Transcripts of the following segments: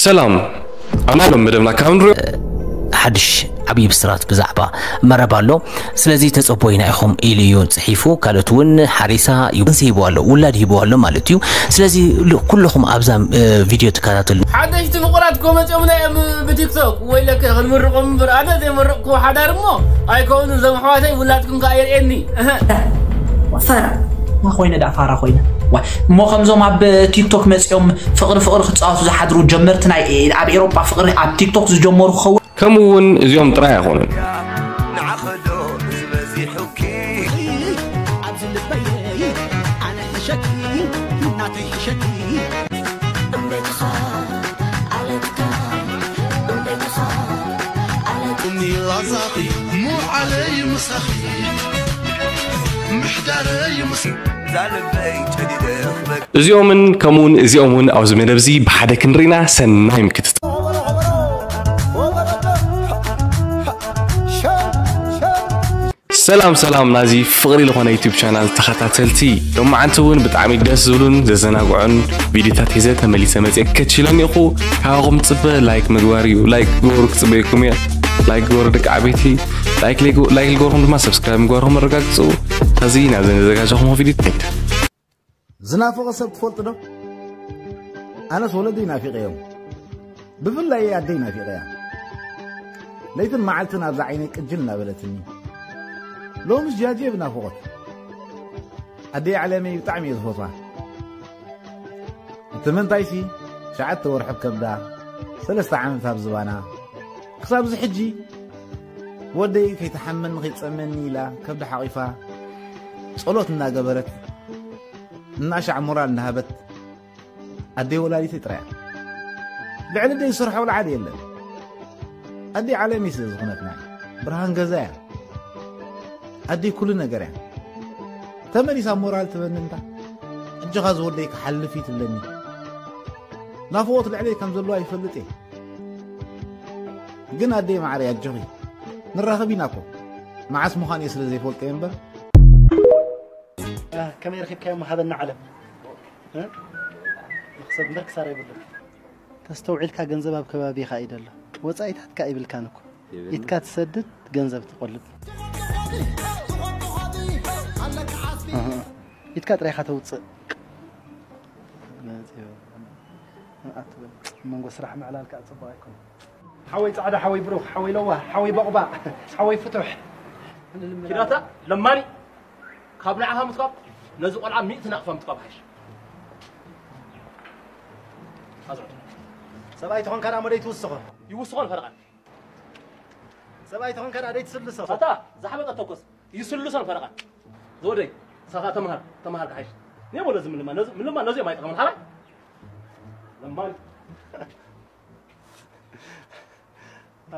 ሰላም ኣማሎም መደብና ካብ ንሪኦ ሓድሽ ዓብዪ ብስራት ብዛዕባ መረብ ኣሎ። ስለዚ ተጸቦይና ኢኹም ኢሉ እዩ ጽሒፉ። ካልኦት እውን ሓሪሳ እዩ፣ ጥንሲ ሂቡ ኣሎ፣ ውላድ ሂቡ ኣሎ ማለት እዩ። ስለዚ ሉ- ኩልኹም ኣብዛ እ፣ ቪድዮ ትከታተሉ። ሓደሽቲ ፍቑራት እኮ መፂኦምና እዮም ብቲክቶክ። ወይለከ ክንምርቆም እምበር ኣነ ዘይመረቕኩዎ ሓዳር እሞ ኣይከውንን። እዞም ኣሕዋተይ ውላድኩም ከኣ የርእየኒ። እህ። ፋራ ኮይነ ዳ ፋራ ኮይነ ዋይ እሞ ከምዞም ኣብ ቲክቶክ መፂኦም ፍቕሪ ፍቕሪ ክፃወቱ ዝሓድሩ ጀመርቲ ናይ ኣብ ኤሮጳ ፍቕሪ ኣብ ቲክቶክ ዝጀመሩ ክኸውን ከምኡ እውን እዚኦም ጥራይ ኣይኮኑን። እዚኦምን ከምኡውን እዚኦም እውን ኣብዚ መደብ እዚ ብሓደ ክንርኢና ሰናይ ምክትታል። ሰላም ሰላም ናዚ ፍቕሪ ዝኾነ ዩቲዩብ ቻናል ተኸታተልቲ ሎማዓንቲ እውን ብጣዕሚ ደስ ዝብሉን ዘዘናግዑን ቪዲዮታት ሒዘ ተመሊሰ መፅየ ከችለን ኢኹ። ካባኹም ፅበ ላይክ ምግባር እዩ። ላይክ ግበሩ ክፅበየኩም እየ። ላይክ ግበሩ ደቂ ዓበይቲ። ላይክ ላይክ ልገርኹም ድማ ሰብስክራይብ ምግባርኩም ኣረጋግፁ። ሕዚ ናብ ዘዘጋጀኹም ቪዲዮ ትከድ። ዝናፍቕ ሰብ ትፈልጡ ዶ? ኣነስ ወለዲ ናፊቐዮም። ብፍላይ ኣደይ ናፊቐያ። ለይትን መዓልትን ኣብዛ ዓይነይ ቅጅል እናበለትኒ። ሎምስ ጃጅየ ብናፍቖት። ኣደይ ዓለመይ ብጣዕሚ እየ ዝፈትዋ። እቲ ምንታይሲ ትሽዓተ ወርሒ ኣብ ከብዳ፣ ሰለስተ ዓመት ኣብ ዝባና። ክሳብ እዚ ሕጂ ወደይ ከይትሓመኒ ከይትጸመኒ ኢላ ከብዳ ሓቒፋ ጸሎት እናገበረት እናሻዕ ሞራል እናሃበት ኣደይ ወላዲተይ ጥራያ። ልዕሊ ኣደይ ዝሰርሖ ውልዓል የለን። ኣደይ ዓለመይ ስለ ዝኾነትና እያ። ብርሃን ገዛ እያ። ኣደይ ኩሉ ነገር እያ። ተመሊሳ ሞራል ትበኒ እንዳ ኣጆኻ ዝወደይ ክሓልፍ እዩ ትብለኒ። ናፍቖት ልዕለይ ከም ዘለዋ ይፈልጥ እየ። ግን ኣደይ ማዕረይ ኣጆኺ ንራኸብ ኢና እኮ። መዓስ ምዃኑ እየ ስለ ዘይፈልጦ እየ እምበር። ከመይ ረኺብካዮ ሃበና ዓለም። እ? መኽሰብ እምበር ክሳራ የብሉን። ተስተውዒልካ ገንዘብ ኣብ ከባቢኻ እዩ ዘሎ። ወጻኢታትካ ኣይብልካን እኮ። ኢድካ ትሰድድ ገንዘብ ትቆልብ። ኣህ። ኢድካ ጥራይኻ ተውጽእ። ኣትብል። መንጎ ስራሕ ምዕላል ከዓ ጽቡቕ ኣይኮነን። ሓወይ ጻዕዳ፣ ሓወይ ብሩኽ፣ ሓወይ ለዋህ፣ ሓወይ ቦቕባቕ፣ ሓወይ ፍቱሕ። ኪዳታ ለማኒ ካብ ንዓኻ ምትካብ ነዚ ቆልዓ ሚእቲ ናቕፋ ምትካብ ሓይሽ። ኣዝዑ። ሰብኣይ ተኾንካ ደኣ መደይ ትውስኾ። ይውስኾ ንፈረቓ። ሰብኣይ ተኾንካ ደኣ ደይ ትስልሶ። ኣታ ዝሓበጠ ተኮስ ይስልሶ ንፈረቓ። ዝወደይ ሳኻ ተምሃር ተምሃር ክሓይሽ። ኔ ወለ ዝምልማ ነዚ ምልማ ነዚ ማይጠቐም ሓራ። ለማኒ።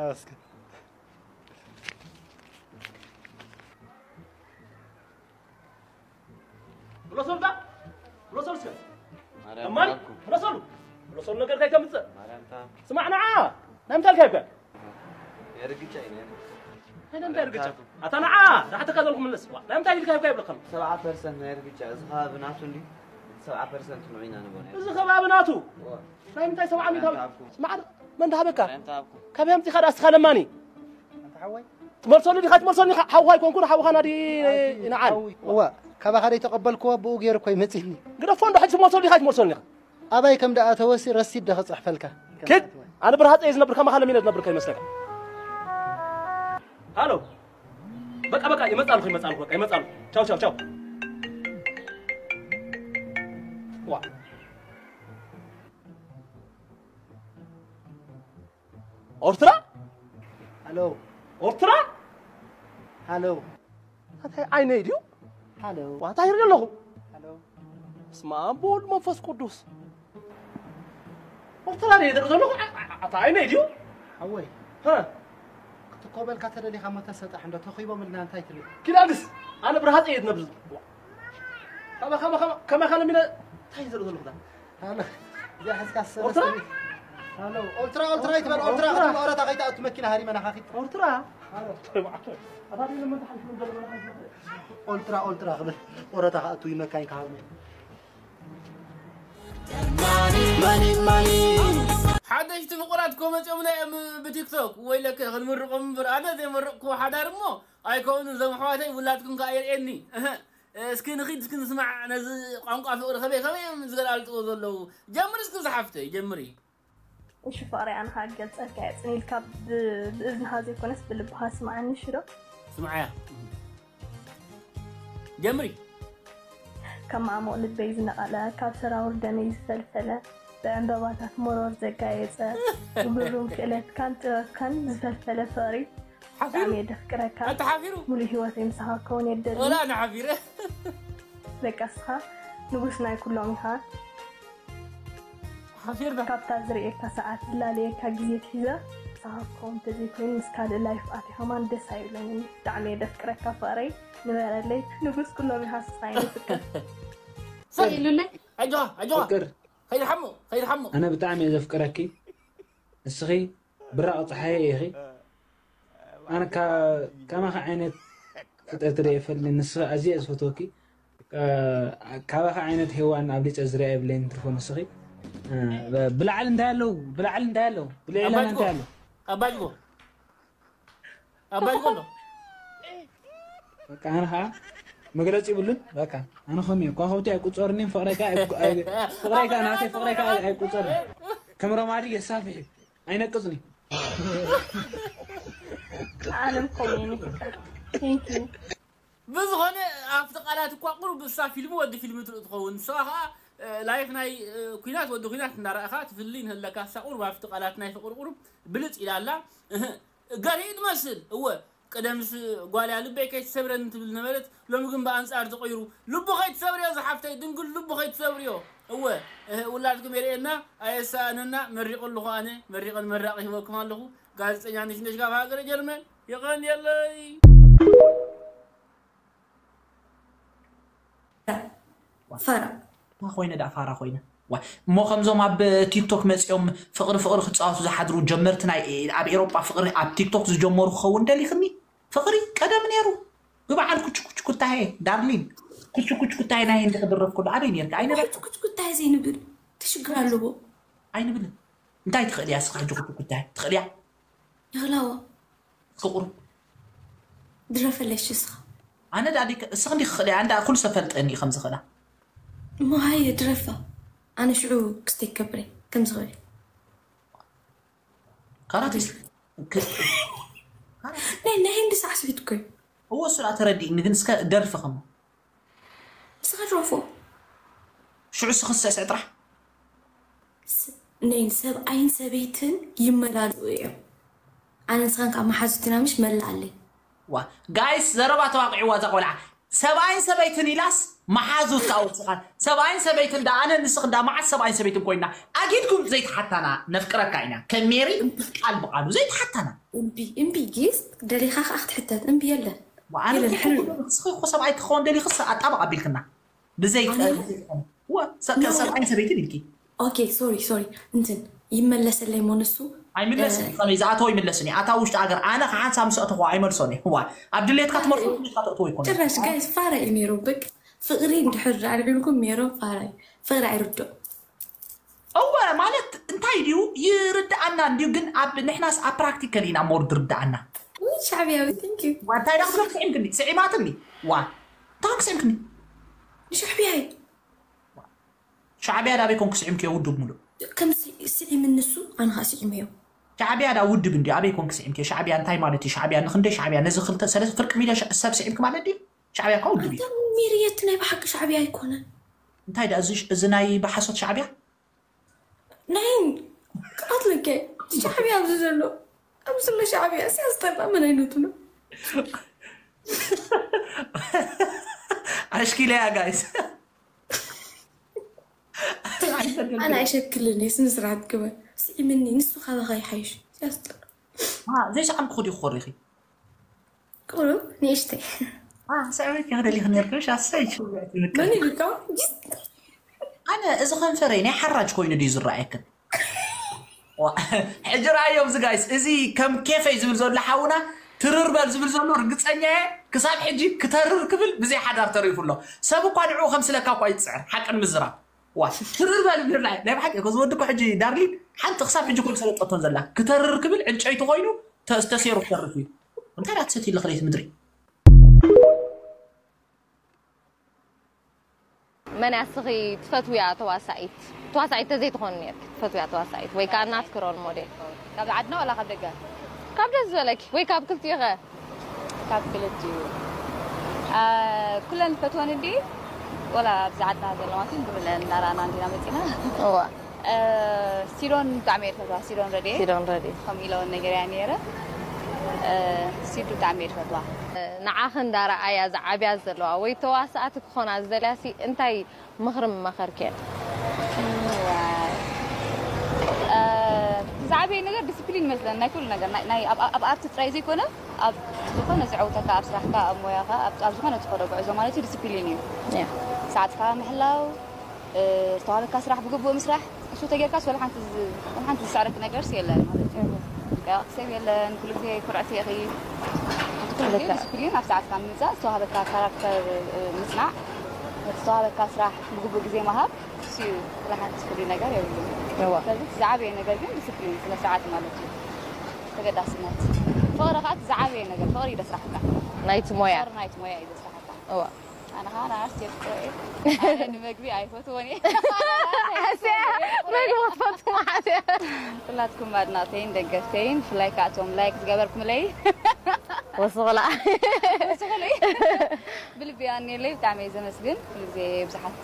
ኣስከ ብሎሶልዳ ብሎሶልስከ ማርያም እማኒ ተባልኩ። ብሎሶሉ ብሎሶሉ ነገር ካይተምጽእ ማርያም ተባልኩ። ስማዕ ንዓ ናይ ምንታይ ልካ ይብካ የርግጫ እዩ ነይሩ። ናይ ምንታይ ርግጫ ኣታ ንዓ ዝሓተካ ዘለኹ ምለስ ዋ ናይ ምንታይ ልካ ይብካ ይብለካ ሰብዓ ፐርሰንት ናይ ርግጫ እዚ ከባቢ ናቱ እንዲ ሰብዓ ፐርሰንት ንዑ ኢና ንበል እዚ ከባቢ ናቱ ዋ ናይ ምንታይ ሰብዓ ሚእታዊ ማርያም ተባልኩ። ስማዕ መን ተሃበካ ማርያም ተባልኩ። ካበይ ኣምጺኻ ደኣ እስኻ ለማኒ ኣንታ ሓወይ ትመልሰሉ ዲኻ ትመልሰሉ ዲኻ ሓውኻ ኣይኮንኩን ሓውኻ ናዲ ይንዓል እዋ ካባኻ ደይ ተቐበልክዎ ብኡ ገይሩ እኮ ይመጽእኒ ግደፎ እንዶ ሕጂ ትመልሰሉ ዲኻ ኣይትመልሰሉ ዲኻ ኣባይ ከም ደኣ ተወሲ ረሲድ ዶ ክጽሕፈልካ ኪድ ኣነ ብርሃጸ እየ ዝነብር ከማኻ ለሚነ ዝነብር ከይመስለካ ሃሎ በቃ በቃ ይመጻልኩ ይመጻልኩ በቃ ይመጻልኩ ቻው ቻው ቻው ዋ ኦርትራ ሃሎ ኦርትራ ሃሎ ኣታይ ዓይነይ ድዩ ሃሎ ዋታ ይርኢ ኣለኹ ሃሎ ስማ ኣቦ ወልድ መንፈስ ቅዱስ ኦርትራ ድየ ዝርኢ ዘለኹ ኣታ ዓይነይ ድዩ ሓወይ ክትኮበልካ ተደሊኻ ሞ ተሰጣሕ እንዶ ተኺቦም ኢልና እንታይ ትብል ኪዳግስ ኣነ ብርሃፀ እየ ትነብር ከመኻ ለሚነ እንታይ ዝርኢ ዘለኹ ዳ ኦልትራ ኦልትራ ይትበል ኦልትራ ኦልትራ ኦረታ ከይትኣቱ መኪና ሃሪመና ካኺት ኦልትራ ኦልትራ ኦልትራ ክብል ኦረታ ከኣቱ ይመካኝ ካሃብ ኣትኮ መፂኦምና እዮም ብቲክቶክ። ወይለከ ክንምርቆም እምበር ኣነ ዘይመረቕኩዎ ሓዳር እሞ ኣይከውንን። እዞም ኣሕዋተይ ውላድኩም ከኣ የርእየኒ። እህ፣ እስኪ ንኺድ እስኪ ንስማዕ ነዚ ቋንቋ ፍቕሪ ከመይ ከመይ እዮም ዝገላልጥዎ ዘለዉ። ጀምሪ እስኪ ዝሓፍተይ ጀምሪ። እሺ ፍቕረይ ኣነ ከዓ ክገልፀልካ እየ ፅን ኢልካ ብ- ብእዝንኻ ዘይኮነስ ብልብኻ ስምዓኒ እሺ ዶ? ስምዓያ ጀምሪ። ካብ ማዕሙቕ ልበይ ዝነቐለ ካብ ሰራውር ደመይ ዝፈልፈለ ብዕምበባታት መሮር ዘጋየፀ ብግሩም ክእለትካን ጥበብካን ዝፈልፈለ ፍቕሪ ብጣዕሚ ሓፊሩ እየ ደፍቅረካ ኣታ ሓፊሩ ሙሉእ ህይወተይ ምሳኻ ክኸውን እየ ደሊ ወላ ንሓፊረ በቃ እስኻ ንጉስ ናይ ኩሎም ኢኻ ሓፊርና ካብታ ዝርእየካ ሰዓት ዝላለየካ ግዜ ትሒዘ ምሳኻ ክኸውን እንተዘይኮይኑ ምስ ካልእ ላይፍ ኣትየ ከማን ደስ ኣይብለንን ብጣዕሚ እየ ደፍቅረካ ፍቕረይ ንበረለይ ንጉስ ኩሎም ኢኻ ስኻ እየ ዝፍቅር ሰይ ኢሉለይ ኣጆኻ ኣጆኻ ፍቅር ከይድ ሓሙ ከይድ ሓሙ ኣነ ብጣዕሚ እየ ዘፍቅረኪ ንስኺ ብራቕ ፀሓየ ኢኺ ኣነ ካ- ከማኺ ዓይነት ፍጥረት ርየ ፈልኒ ንስኺ ኣዝየ ዝፈትወኪ እ፣ ካባኺ ዓይነት ሄዋን ኣብሊፀ ዝርያ የብለይን ትርፎ ንስኺ እ፣ ብላዕሊ እንታይ ኣለዉ ብላዕሊ እንታይ ኣለዉ ብልዕልና እንታይ ኣለዉ ኣባጅጎ ኣባጅጎ ኣሎ በቃ ኣነ ከዓ መግለፂ ይብሉን በቃ ኣነ ከም እየ ኳኸብቲ ኣይቁፀርኒን ፍቅረካ ኣይቁ- ኣይ- ፍቅረካ ናተይ ፍቅረካ ኣይቁፀርን ከም ረማዲ የሳፍሕ እዩ ኣይነቅፅን እዩ ዓለም ከምኡ እዩ ንፍቅር Thank you ብዝኾነ ኣብቲ ቃላት እኳ ቁሩብ እሳ ፊልም ወዲ ፊልም ትርኢ ትኸውን ንስኻ ከዓ እ፣ ላይፍ ናይ እ፣ ኩናት ወዲ ኩናት እንዳረእኻ ትፍሊ ንህለካ እሳ ቁሩብ ኣብቲ ቃላት ናይ ፍቅሪ ቁሩብ ብልፅ ኢላ ኣላ እህ፣ ገርሂ ትመስል እወ ቀደምስ ጓልያ ልበይ ከይትሰብረኒ ትብል ነበረት ሎሚ ግን ብኣንፃር ተቆይሩ ልቡ ከይትሰብርዮ ዝሓፍተይ ድንግል ልቡ ከይትሰብርዮ እወ እህ፣ ውላድኩም የርእየና ኣየሳእነና መሪቐ ኣለኹ ኣነ መሪቐን መራቕ ሂበኩም ኣለኹ ጋዜጠኛ ንሽነሽ ካብ ሃገረ ጀርመን የቐንየለይ ፈራ ፋራ ኮይነ ዳ ፋራ ኮይነ ዋይ እሞ ከምዞም ኣብ ቲክቶክ መፂኦም ፍቅሪ ፍቅሪ ክፃወቱ ዝሓድሩ ጀመርቲ ናይ ኣብ ኤሮጳ ፍቅሪ ኣብ ቲክቶክ ዝጀመሩ ክኸውን ደሊክኒ ፍቅሪ ቀደም ነይሩ ብበዓል ኩችኩች ኩታሄ ዳርሊን ኩችኩች ኩታሄ ናይ ህንዲ ክድረፍ ከሎ ኣበይ ነርካ ኣይነበርካ ኩችኩች ኩታይ ዘይንብል ትሽግር ኣለዎ ኣይንብልን እንታይ ትኽእል እያ ስኻ ሕጂ ኩችኩች ኩታሄ ትኽእል እያ ይኽላዎ ፍቅሩ ድረፈለሽ እስኻ ኣነ ዳ ዲከ እስኽ እንዲ ክኽእል እያ እንዳ ኩሉ ሰብ ፈልጠኒ እዩ ከምዚ ኽእላ እሞ ሃየ ድረፋ ኣነ ሽዑ ክስተይ ከብረ ከም ዝኽእል ካራቴ ናይ ናይ ህንዲ ሳዕስዒት እኮ እዩ እዎ እሱ ዳ ተረዲእኒ ግን እስከ ደርፊ ከሞ ንስኻ ድረፎ ሽዑ ስኽሰ ስዕጥራሕ ስ- ናይ ሰብኣይን ሰበይትን ይመላልኡ እዮም ኣነ ንስኻን ካብ መሓዙትና ምሽ መላኣለይ ዋ ጋይስ ዘረባ ተዋቂዕዋ እዛ ቆልዓ ሰብኣይን ሰበይትን ኢላስ መሓዙት ከዓ ወሲኻት ሰብኣይን ሰበይትን ዳ ኣነ ንስኽ እንዳ መዓት ሰብኣይን ሰበይትን ኮይና ኣጊድኩም ዘይተሓታና ነፍቅረካ ኢና ከም ሜሪ ቃል ብቃሉ ዘይተሓታና እምቢ እምቢ ጊስ ደሊኻ ከዓ ክትሕተት እምቢ የለን ዋ፣ ኣነ የለን ንስኺ እኮ ሰብኣይ ክኸውን ደሊኽስ ኣጣብቕ ኣቢልክና ብዘይ ኣነ? ዋ፣ ሰ- ሰብኣይን ሰበይትን ኢልኪ ኦኬ ሶሪ ሶሪ እንትን ይመለሰለይ ሞ ንሱ ኣይምለስን ከመይ ዝኣተወ ይምለስን እዩ ኣታ ውሽጢ ሃገር ኣነ ከሓንሳብ ምስ ኣተኹ ኣይመልሶን እዩ ዋ ኣብ ድሌትካ ትመርሶ ድሌትካ ተእትዎ ይኮነ ጭራሽ ጋይስ ፋራ እዩ ሜሮን በቅ ፍቅሪ እንድሕር ኣልዒልኩም ሜሮን ፋራ እዩ ፍቅሪ ኣይርድኦ እወ ማለት እንታይ ድዩ ይርድኣና እንድዩ ግን ኣብ ንሕናስ ኣብ ፕራክቲካል ኢና ሞር ዝርድኣና ውይ ሻዕብያዊ ቴንክ ዩ ዋ፣ እንታይ ዳ ክትብል ስዒምክኒ ስዒማትኒ ዋ እንታይ ስዒምክኒ ንሻዕብያ እዩ ሻዕብያ ዳበይ ኮንኩ ስዒምክዮ ውድብ ሙሉእ ከም ሲ- ስዒም ንሱ ኣነ ከዓ ስዒመዮ ሻዕብያ ዳ ውድብ እንዲ ኣበይ ኮንክ ስዒምክዮ ሻዕብያ እንታይ ማለት እዩ ሻዕብያ ንክንደይ ሻዕብያ ነዚ ክልተ ሰለስተ ፍርቂ ሚልዮን ሻ- ሰብ ስዒምክ ማለት ድዩ ሻዕብያ እኳ ውድብ እዩ ኣታ ሜርየት ናይ ብሓቂ ሻዕብያ ኣይኮነን እንታይ ዳ እዚ ሽ- እዚ ናይ ብሓሶት ሻዕብያ ናይ ክኣትለከ ሻዕብያ ኣብዚ ዘሎ ኣብዚ ዘሎ ሻዕብያ ሲያስጠላ ምን ኣይነቱ ነው ኣሽኪለያ ጋይስ ኣነ ኣይሸክልን እየ ስነ ስርዓት ግበር ስዒምኒ ንሱ ካባኻ ይሓይሽ ሲያስጠላ ዘይሰዓምኩ ክዲ ክኾሪኺ ቁሩብ ንእሽተይ ሰዕበት ክደሊክ ነርክሽ ኣሰይ መን ይልካ ኣነ እዚ ከንፈረይ ናይ ሓራጅ ኮይኑ ድዩ ዝረኣየክን ሕጂ ረኣዮም እዚ ጋይስ እዚ ከም ኬፈይ ዝብል ዘሎ ሓውና ትርር በል ዝብል ዘሎ ርግፀኛ እየ ክሳብ ሕጂ ክተርር ክብል ብዘይ ሓዳር ተሪፉ ኣሎ ሰብ እኳ ንዕኡ ከም ስለካ እኳ ይፅዕር ሓቂ ንምዝራብ ዋ ትርር በል ይብል ናይ ብሓቂ እኮ ዝወዲ እኮ ሕጂ ዳርሊን ሓንቲ ክሳብ ሕጂ እኮ ዝሰለጠቶን ዘላ። ክተርር ክብል ዕንጨይቲ ኮይኑ ተ-፣ ተሰይሩ ክተርፍ እዩ። እንታይ ደኣ ትሰትይ ኣለኺ ለይቲ ምድሪ? መን እያ እስኺ ትፈትውያ ተዋሳኢት? ተዋሳኢት ተዘይትኾኒ ነርኪ ትፈትውያ ተዋሳኢት ወይ ከዓ ናትኪ ሮል ሞዴል? ካብ ዓድና ዋላ ካብ ደገ? ካብ ደስ ዝበለኪ ወይ ካብ ክልቲኡ ኸ? ካብ ክልቲኡ። አ፣ ኩለን ፈትወን እንዲ ወላ ኣብዚ ዓድና ዘለዋ ግን ብብለን እናረኣና እንዲና መፂና። እዋ። እ፣ ሲዶን ብጣዕሚ እየ ዝፈትዋ፣ ሲዶን ረድኤ። ሲዶን ረድኤ። ከምኡ ኢለ እውን ነገር እያ ነይረ። እ፣ ሲዱ ብጣዕሚ እየ ዝፈትዋ። ንዓኺ እንዳረኣያ ዝዓብያ ዘለዋ ወይ ተዋሳእቲ ክኾና ዝደልያሲ እንታይ ምኽሪ ምመኸርክየን? ዋይ። እ፣ ዝዓበየ ነገር ዲስፕሊን ይመስለኒ፣ ናይ ኩሉ ነገር። ናይ፣ ናይ ኣብ፣ ኣብ ኣርት ጥራይ ዘይኮነ፣ ኣብ ዝኾነ ዝዕውተካ፣ ኣብ ስራሕካ፣ ኣብ ሞያኻ፣ ኣብ፣ ኣብ ዝኾነ ትኸዶ ጉዕዞ ማለት እዩ ዲስፕሊን እዩ። እያ። ሰዓትካ ምሕላው፣ እ፣ ዝተዋህበካ ስራሕ ብግቡእ ምስራሕ፣ እሱ ተጌርካስ ወላ ሓንቲ ዝ-፣ ወላ ሓንቲ ዝስዕረኪ ነገርስ የለን ማለት እዩ። ቀያቕቲ ሰብ የለን፣ ኩሉ ግዜ ኩርዕቲ ኢኺ። ኩሉ ግዜ ልክዕ። ዲስፕሊን ኣብ ሰዓትካ ምምፃእ፣ ዝተዋህበካ ካራክተር፣ እ፣ ምፅናዕ፣ ነቲ ዝተዋህበካ ስራሕ ብግቡእ ግዜ ምሃብ፣ እሱ እዩ። ወላ ሓንቲ ፍሉይ ነገር የብሉን። እዋ። ስለዚ እቲ ዝዓበየ ነገር ግን ዲስፕሊን፣ ስነ ስርዓት ማለት እዩ። ተገዳስነት። ፍቕሪ ከዓ እቲ ዝዓበየ ነገር፣ ፍቕሪ እዩ ዘስራሕካ። ናይቲ ሞያ። ፍቕሪ ናይቲ ሞያ እዩ ዘስራሕካ። እዋ። ኣነ ከዓ ንኣርት የፍቅሮ እየ። ኣነ ንምግቢ ኣይፈትዎን እየ። ሓስያ፣ ምግቢ ክትፈቱ ሓስያ። ኩላትኩም ኣድናቕተይን ደገፍተይን፣ ብፍላይ ከዓ እቶም ላይክ ዝገበርኩምለይ። ወስኹላ። ወስኹለይ። ብልቢ ኣኔለይ ብጣዕሚ እየ ዘመስግን። ኩሉ ግዜ ብዙሓት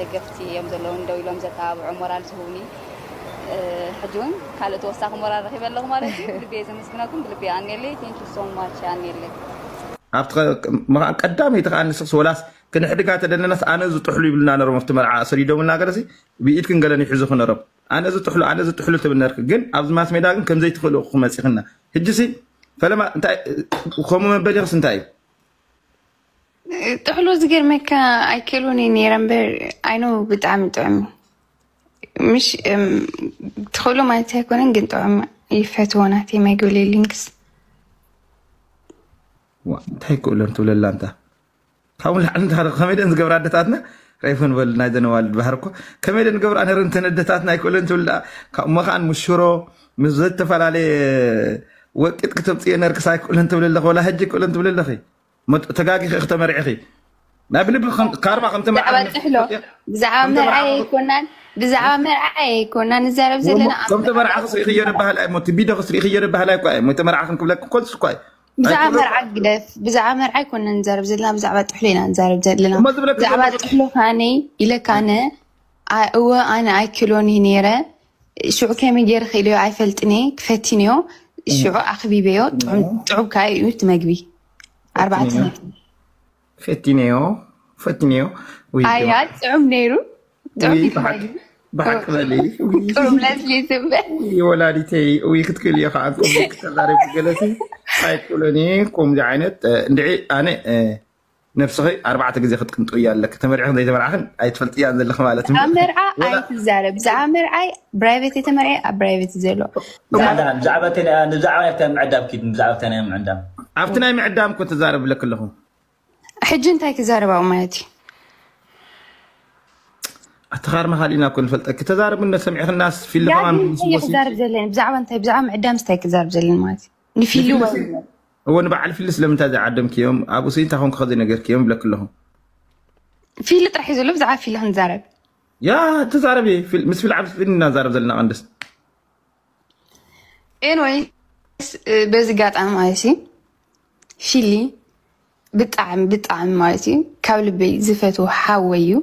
ደገፍቲ እዮም ዘለውን ደው ኢሎም ዘተባብዑ ሞራል ዝህቡኒ። እ፣ ሕጂ እውን ካልእ ተወሳኺ ሞራል ረኺበ ኣለኹ ማለት እዩ። ብልቢ እየ ዘመስግነኩም። ብልቢ ኣኔለይ። Thank you so much ኣኔለይ። ኣብቲ ኸ-፣ መ-፣ ቀዳመይቲ ከኣ ንስኽስ ወላስ ክንሕድጋ ተደለናስ ኣነ ዝጥሕሉ ይብልና ነሮም ኣብቲ መርዓ ሰዲዶምልና ገለሲ ብኢድክን ገለን ይሕዙኺ ነሮም። ኣነ ዝጥሕሉ፣ ኣነ ዝጥሕሉ ትብል ነርክ። ግን ኣብዚ ማስ ሜዳ ግን ከምዘይትኽእሉ ክመፂኽና። ሕጂሲ ፈለማ እንታይ ከምኡ መበሊኽስ እንታይ እዩ? ጥሕሎ ዝገርመካ ኣይክእሉን እዩ ነይረ እምበር ኣይኖ ብጣዕሚ ጥዑም እዩ። ምሽ እም፣ ትኽእሎ ማለት ኣይኮነን ግን ጥዑም ይፈትዎ ናተይ መግቢ ሊንክስ። ዋ፣ እንታይ ክእለን ትብለላ እንታ? ካብኡ ንላዕሊ እንታ ከመይ ደን ዝገብራ ኣደታትና? ረይፈን በል ናይ ዘነዋልድ ባህር እኮ ከመይ ደን ገብራ ነረን ተን ኣደታትና ኣይክእለን ትብል ደኣ። ካብ መኻን ምስ ሽሮ ምስ ዝተፈላለየ ወቂጥ ክተምፅዮ ነርክስ ኣይክእለን ትብል ኣለኺ። ወላ ሕጂ ክእለን ትብል ኣለኺ። መጥ-፣ ተጋጊኺ ኢኺ ተመርዒኺ። ናይ ብልቢ ከም-፣ ካርማ ከም ተመርዓ ብዛዕባ ጥሕሎ ብዛዕባ መርዓ ኣይኮናን ብዛዕባ መርዓ ኣይኮናን ንዛረብ ዘለና ከም ተመርዓ ክስሪእኽዮ ደባሃል ኣይ ሞት ቢዶ ክስሪእኽዮ ደባሃል ኣይ እኮ ኣይ ሞት ተመርዓ ክንክብለክ ኮልስ እኮ ኣይ ብዛዕባ መርዓ ግደፍ ብዛዕባ መርዓ ኣይኮናን ንዛረብ ዘለና ብዛዕባ ጥሕሎ ኢና ንዛረብ ዘለና እሞ ዝብለክ ብዛዕባ ዘለኹ ጥሕሎ ካነይ ኢለካነ አ- እወ ኣነ ኣይክሎን እዩ ነይረ ሽዑ ከመይ ገይረ ክኢለዮ ኣይፈልጥን እየ ክፈቲንዮ ሽዑ ኣኽቢበዮ ጥዑም ጥዑም ካዩ እዩ እቲ መግቢ ኣርባዕተ ነጥቢ ፈቲነዮ ፈቲነዮ ውይ ኣያ ጥዑም ነይሩ ጥዑም ውይ እዩ ብሓቂ መግቢ ብሓቂ በሊ ውይ ጥዑም ለስሊስ እምበር ውይ ወላዲተይ ውይ ክትክእል እዮ ከዓ ከምዚ ክተዛረብ ገለሲ ኣይክእሎን እየ ከምዚ ዓይነት እ፣ እንድዒ ኣነ እ፣ ነብስኺ ኣርባዕተ ግዜ ክትቅንጥው እያ ኣለክ ተመሪዕኽን ዘይተመርዓኽን ኣይትፈልጥያን ዘለኽ ማለት እዩ ኣብ መርዓ ወላ- ኣይትዛረብ ብዛዕባ መርዓይ ብራይቬት የተመርዐ ኣብ ብራይቬት ዘሎ ብዛዕባ ብዛዕባ ተን- ብዛዕባ ናይ ምዕዳም ኪድ ብዛዕባ ናይ ምዕዳም ኣብቲ ናይ ምዕዳም እኮ ተዛረብ ብለክ ኣለኹ ሕጂ እንታይ ክዛረባው ማለት እዩ ኣተኻርማ ካልኢና እኮ ንፈልጠኪ ተዛረብ እነ ሰሚዕኽናስ ፊልም ያ ከማን ግን እንታይ ክዛረብ ዘለኒ ብዛዕባ እንታይ ብዛዕባ ምዕዳም እንታይ ክዛረብ ዘለኒ ማለት እዩ ንፊሉ እወ ንበዓል ፊልስ ለምንታይ ዘይዓደምክዮም ኣብኡ ስኢንታ ኮንኩ ከዘይ ነገርክዮም ብለክ ኣለኹ ፊሉ ጥራሕ እዩ ዘሎ ብዛዕባ ፊሉ ክንዛረብ ያ ተዛረብ እየ ፊል- ምስ ፊል ዓብስ ፊል እናዛረብ ዘለና ቀንደስ ኤንወይስ በዚ ጋጣሚ ማለት እዩ ፊሊ ብጣዕሚ ብጣዕሚ ማለት እዩ ካብ ልበይ ዝፈትዎ ሓወይ እዩ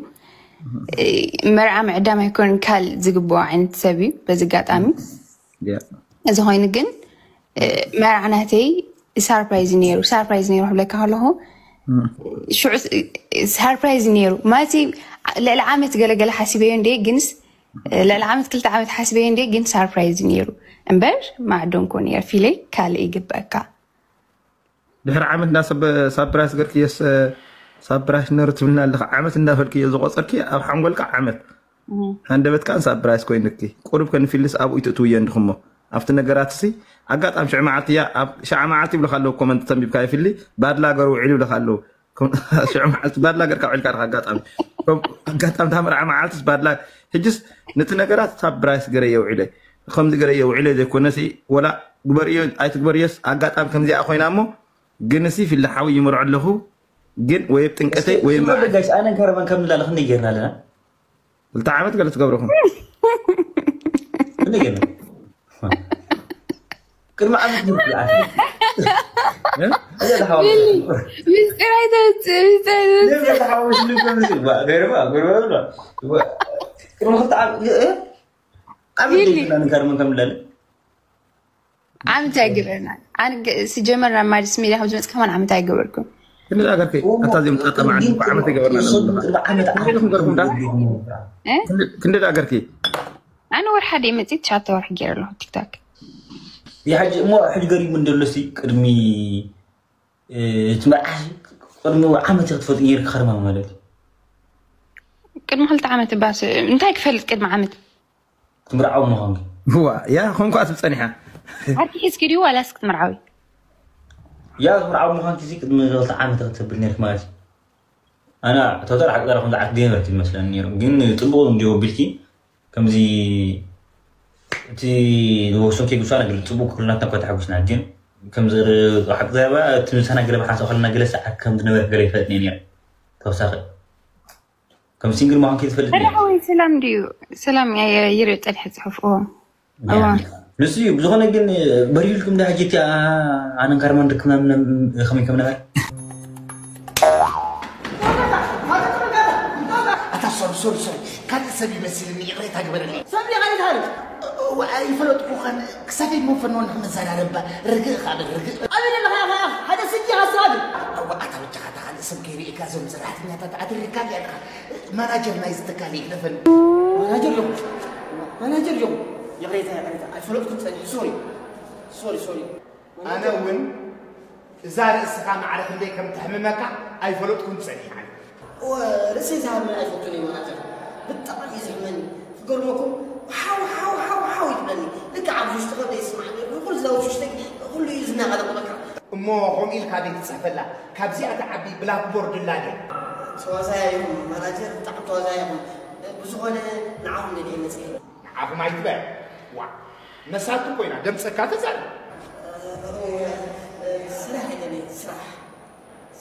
መርዓ ምዕዳም ኣይኮን ካል ዝግብኦ ዓይነት ሰብ እዩ በዚ ጋጣሚ እዚ ኮይኑ ግን መርዓ ናተይ ሳርፕራይዝ ነይሩ ሳርፕራይዝ ነይሩ ክብለካ ከለኹ ሽዑ ሳርፕራይዝ ነይሩ ማለት ልዕሊ ዓመት ገለገለ ሓሲበዮ እንደ ግንስ ልዕሊ ዓመት ክልተ ዓመት ሓሲበዮ እንደ ግን ሳርፕራይዝ ነይሩ እምበር ማዕዶንኮ ነይሩ ፊለይ ካልእ ይግበእካ ድሕሪ ዓመት እንዳ ሰብ ሳፕራይስ ገርክየስ ሳፕራይስ ነሩ ትብልና ኣለካ ዓመት እንዳበልክዮ ዝቆፀርኪ ኣብ ሓንጎልካ ዓመት ሃንደበትካ ሳፕራይስ ኮይንኪ ቁሩብ ከንፊልስ ኣብኡ ይትእትውዮ እንድኹሞ ኣብቲ ነገራት ሲ ኣጋጣሚ ሽዑ መዓልቲ እያ ኣብ ሸዓ መዓልቲ ይብልካ ኣለዉ ኮመንት ተንቢብካ ይፍሊ ባድላገር ውዒሉ ይብልካ ኣለዉ ሽዑ መዓልቲ ባድላገር ካብ ዒልካ ድካ ኣጋጣሚ ኣጋጣሚ ታምርዓ መዓልትስ ባድላ ሕጅስ ነቲ ነገራት ሳብራይስ ገረ የውዒለ፣ ከምዚ ገረ የውዒለ ዘይኮነሲ፣ ወላ ግበርዮ ኣይትግበርዮስ ኣጋጣሚ ከምዚኣ ኮይና እሞ፣ ግንሲ ፊልሓዊ ይምርዖ ኣለኹ። ግን ወይ ኣብ ጥንቀተይ ወይ ኣብ መርዓ። ጋሽ ኣነን ከረመን ከም ንላለ ክንደይ ጌርና ኣለና? ክልተ ዓመት ገለ ትገብርኹም። ክንደይ ጌርና? ቅድሚ ዓመት ንብሉ ኣነ። እ? እዛ ተሓዋወስ። ቢሊ፣ ምስጢር ኣይተውፅእ፣ ምስጢር ኣይተውፅእ። እዛ ተሓዋወስ ንብሉ ምስሉ። ዋ፣ ገርባ፣ ገርባ፣ ገርባ። ዋ፣ ቅድሚ ክልተ ዓመት፣ እ? ዓመት ቢሊ። ጌርና ንከረመን ከም ንላለ። ዓመት ኣይገበርና። ኣነ ገ- ሲጀመር ናብ ማዲስ ሜድያ ካብ ዝመፅእ ከማን ዓመት ኣይገበርኩም። ክንደይ ኣገርኪ? ኣታ እዚኦም ጣጣ መዓልቲ እኮ ዓመት ይገበርና ኣለዉ። ዓመት ክንደይ ገርኩም ዳ? እ? ክንደይ ኣገርኪ? ኣነ ወርሓ ደይ መፅእ ትሽዓተ ወርሒ ገይረ ኣለኹ ቲክታክ። ይሓጂ እሞ ሕጂ ገሪሙ እንደሎ ሲ ቅድሚ እ፣ እቲ መርዓ ቅድሚ ዓመት ክትፈልጥ ነይርካ ከርማ ማለት እዩ። ቅድሚ ክልተ ዓመት ባስ እንታይ ክፈልጥ ቅድሚ ዓመት? ክትምርዓው ምዃንኪ ዋ ያ ኮንኳ ትብ ጸኒሓ። ዓርኪ ሒዝኪ ድዩ ዋላስ ክትምርዓዊ? ያ ክትምርዓው ምዃንኪ ሲ ቅድሚ ክልተ ዓመት ክትብል ነይርክ ማለት እዩ። ኣና ተወተር ዓቂ ዘረኹም ዝዓት ገይመርክ ይመስለኒ ነይሩ ግን ጽቡቕ እንዲዮ ቢልኪ ከምዚ እቲ ወሰንኪ ጉሳ ነገር ጽቡቕ ክልና ተንኳ ተሓጉስና ግን ከምዚ ሓቂ ዘረባ እቲ ምሳና ገለ ብሓንሳእ ከለና ገለ ሰዓት ከም ዝነበረ ገለ ይፈልጥ ነይሩ ተወሳኺ ከም ሲንግል ምዃንኪ ዝፈልጥ ነይሩ ሓወይ ሰላም ድዩ? ሰላም ይርኢ ጸኒሐ ጽሑፍ እዎ። እዋ። ንሱ እዩ ብዝኾነ ግን በሪልኩም ዳ ሕጂ እቲ ኣነን ካርማን ርክብና ከመይ ከም ነበር ኣታ ሶሪ ሶሪ ሶሪ ካልእ ሰብ ይመስልኒ ይቕሬታ ግበረለይ ሰብ ይቕሬታ ይፈለጥኩኸን ክሳደይ መፈኖ ንክመዘራረባ ርግእ ካብ ርግእ ኣበይ ኣለኻ ኢኻ ሓደ ስጂ ሃሳብ ኣዋ ኣታ ብቻኻ እታ ካልእ ሰብ ከይርእካ እዞም ሰራሕተኛታት ኣድሪካ ኣለኻ ማናጀር ናይ ዝተካል ይግደፈኒ ማናጀር ዮም ማናጀር ዮም ይቕሬታ ይቕሬታ ኣይፈለጥኩን ፀኒሑ ሶሪ ሶሪ ሶሪ ኣነ እውን እዛ ርእስኻ ማዕረ ክንደይ ከም ተሕምመካ ኣይፈለጥኩን ፀኒሓ ርእሰይ ዝሃመኒ ኣይፈቱን እዩ ማናጀር ብጣዕሚ እዩ ዝሕመኒ ክገርመኩም ሓው ሓው ሓው ሓው ይትብለኒ ልክዕ ኣብዚ ውሽጢ ከብደ ይስማዕ ኩሉ ዝለውስ ውሽጢ ኩሉ እዩ ዝናቐለቁ በቃ እሞ ከምኡ ኢልካ ደይ ትፅሕፈላ ካብዚኣ ትዓቢ ብላክቦርድ ላገ ተዋዛያ ኢኹም ማናጀር ብጣዕሚ ተዋዛያ ኢኹም ብዝኾነ ንዓኹም ደልየ መፅእ ንዓኹም ኣይትበል ዋ መሳቱ ኮይና ደምፀካ ተዛር ስራሕ ይደሊ ስራሕ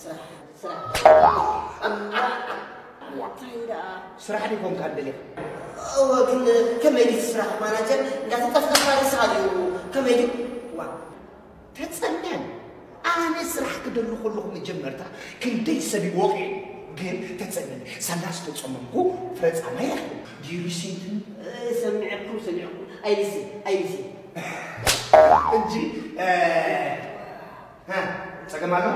ስራሕ ስራሕ እንታይ ደኣ ስራሕ ደይኮንካ ደሊኻ እወ ግን ከመይ ድዩ ስራሕ ማናጀር እንዳተጠፍጠፍካ ንስኻ ድዩ ከመይ ድዩ ዋ ተፀመን ኣነ ስራሕ ክደሊ ከለኹ መጀመርታ ክንደይ ሰብ ይወቂ ግን ተፀመን ሳላ ዝተፀመምኩ ፍረፃማ ይረኽብ ዲሪሲትን ሰሚዐኩም ሰሚዐኩም ኣይልሲ ኣይልሲ እንጂ ጸገም ኣሎ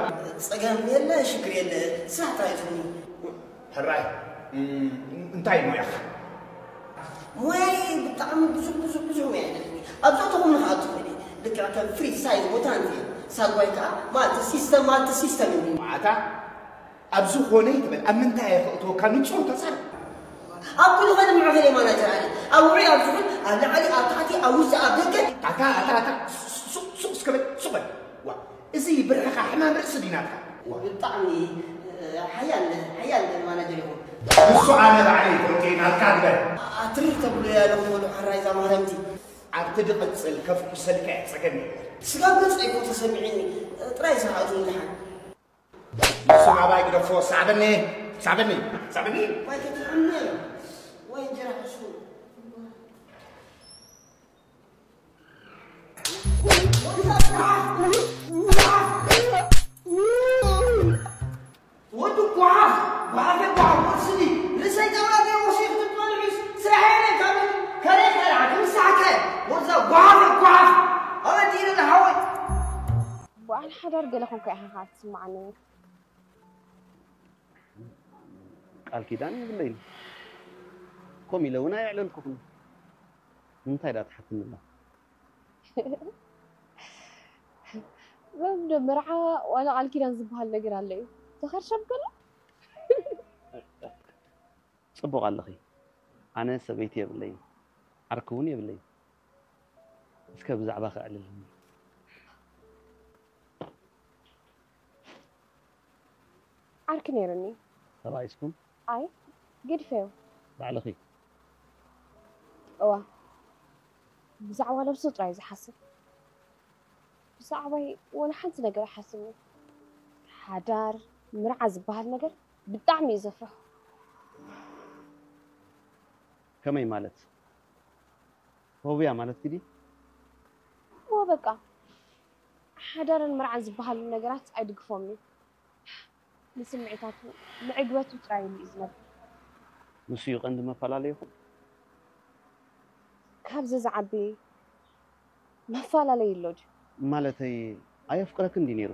ጸገም የለ ሽግር የለ ስራሕ ጥራይ ትኹኒ ሕራይ እንታይ ሞያኻ ሞያይ ብጣዕሚ ብዙሕ ብዙሕ ብዙሕ ሞያ ኣለኒ ኣብ ዘእተኹም ንኽኣቱ ኽእሊ ልክዕ ከም ፍሪት ሳይዝ ቦታ እንት ሳጓይ ከዓ ማልቲ ሲስተም ማልቲ ሲስተም እዩ ማዕታ ኣብ ዝኾነ ይትበል ኣብ ምንታይ እየ ክእትወካ ንጹር ተዛረብ ኣብ ኩሉ ከድምዑ ኽእሊ ማናጀር ኣለ ኣብ ውዑይ ኣብ ዝሑል ኣብ ላዕሊ ኣብ ታሕቲ ኣብ ውሽጢ ኣብ ደገ ኣታ ኣታ ኣታ ሱቕ ሱቕ እስከ በል ሱቕ በል ዋ እዚ ብርዕኻ ሕማም ርእሲ ድዩ ናትካ ብጣዕሚ ሓያል ሓያል ማናጀር ኢኹም ንሱ ኣነ ባዕለይ ተወኪ ናትካ ግበር ኣትርር ተብሎ ያለኹም ወሉ ሓራይ እዛ ማህረምቲ ኣብቲ ድቕጽል ከፍኩሰልካ እየ ጸገም የለን ስጋብ ገጽ ኣይኮ ተሰሚዕኒ ጥራይ ዝሃእቱ ንድሓን ንሱ ናባይ ግደፎ ሳዕበኒ ሳዕበኒ ሳዕበኒ ዋይ ተትሕመ ዋይ እንጀራ ሕሹ ወዲ ጓሓፍ ጓሓፍ ጓሓፍ ወስዲ ርእሰይ ጨብራቂ ወሲድ ክትበልዑስ ስራሐ የለን ካብ ከሬ ከራ ክምሳሕከ ወዛ ጓሓፍ ጓሓፍ ኣበዲነ ዝሓወይ በዓል ሓዳር ገለ ኮንካ ኢኻ ከዓ ትስምዓኒ ቃል ኪዳን የብለይን ኮም ኢለ እውን ኣየዕለልኩኹን ንምንታይ ዳ ትሓትኒ ኣላ በምዶ መርዓ ዋላ ቃል ኪዳን ዝበሃል ነገር ኣሎ እዩ ተኸርሸም ከሎ ፅቡቕ ኣለኺ ኣነ ሰበይቲ የብለይን ዓርኪ እውን የብለይን እስከ ብዛዕባ ከዕልልኒ ዓርኪ ነይሩኒ ተባኢስኩም ኣይ ግድፈዮ ባዕልኺ እዋ፣ ብዛዕባ ለብሶ ጥራይ ዝሓስብ። ብዛዕባይ ወላ ሓንቲ ነገር ኣይሓስብን። ሓዳር፣ ምርዓ ዝበሃል ነገር ብጣዕሚ እዩ ዘፍርሖ። ከመይ ማለት? ፎብያ ማለት ግዲ? እዎ በቃ፣ ሓዳርን ምርዓን ዝበሃሉ ነገራት ኣይድግፎምን እዩ። ንስምዒታቱ ንዕግበቱ ጥራይ ኢሉ እዩ ዝነብር። ንሱ እዩ ቀንዲ መፈላለይኹም? ካብዚ ዝዓቢ መፈላለይ ኣሎ ድዩ? ማለተይ ኣየፍቅረክን ድዩ ነይሩ?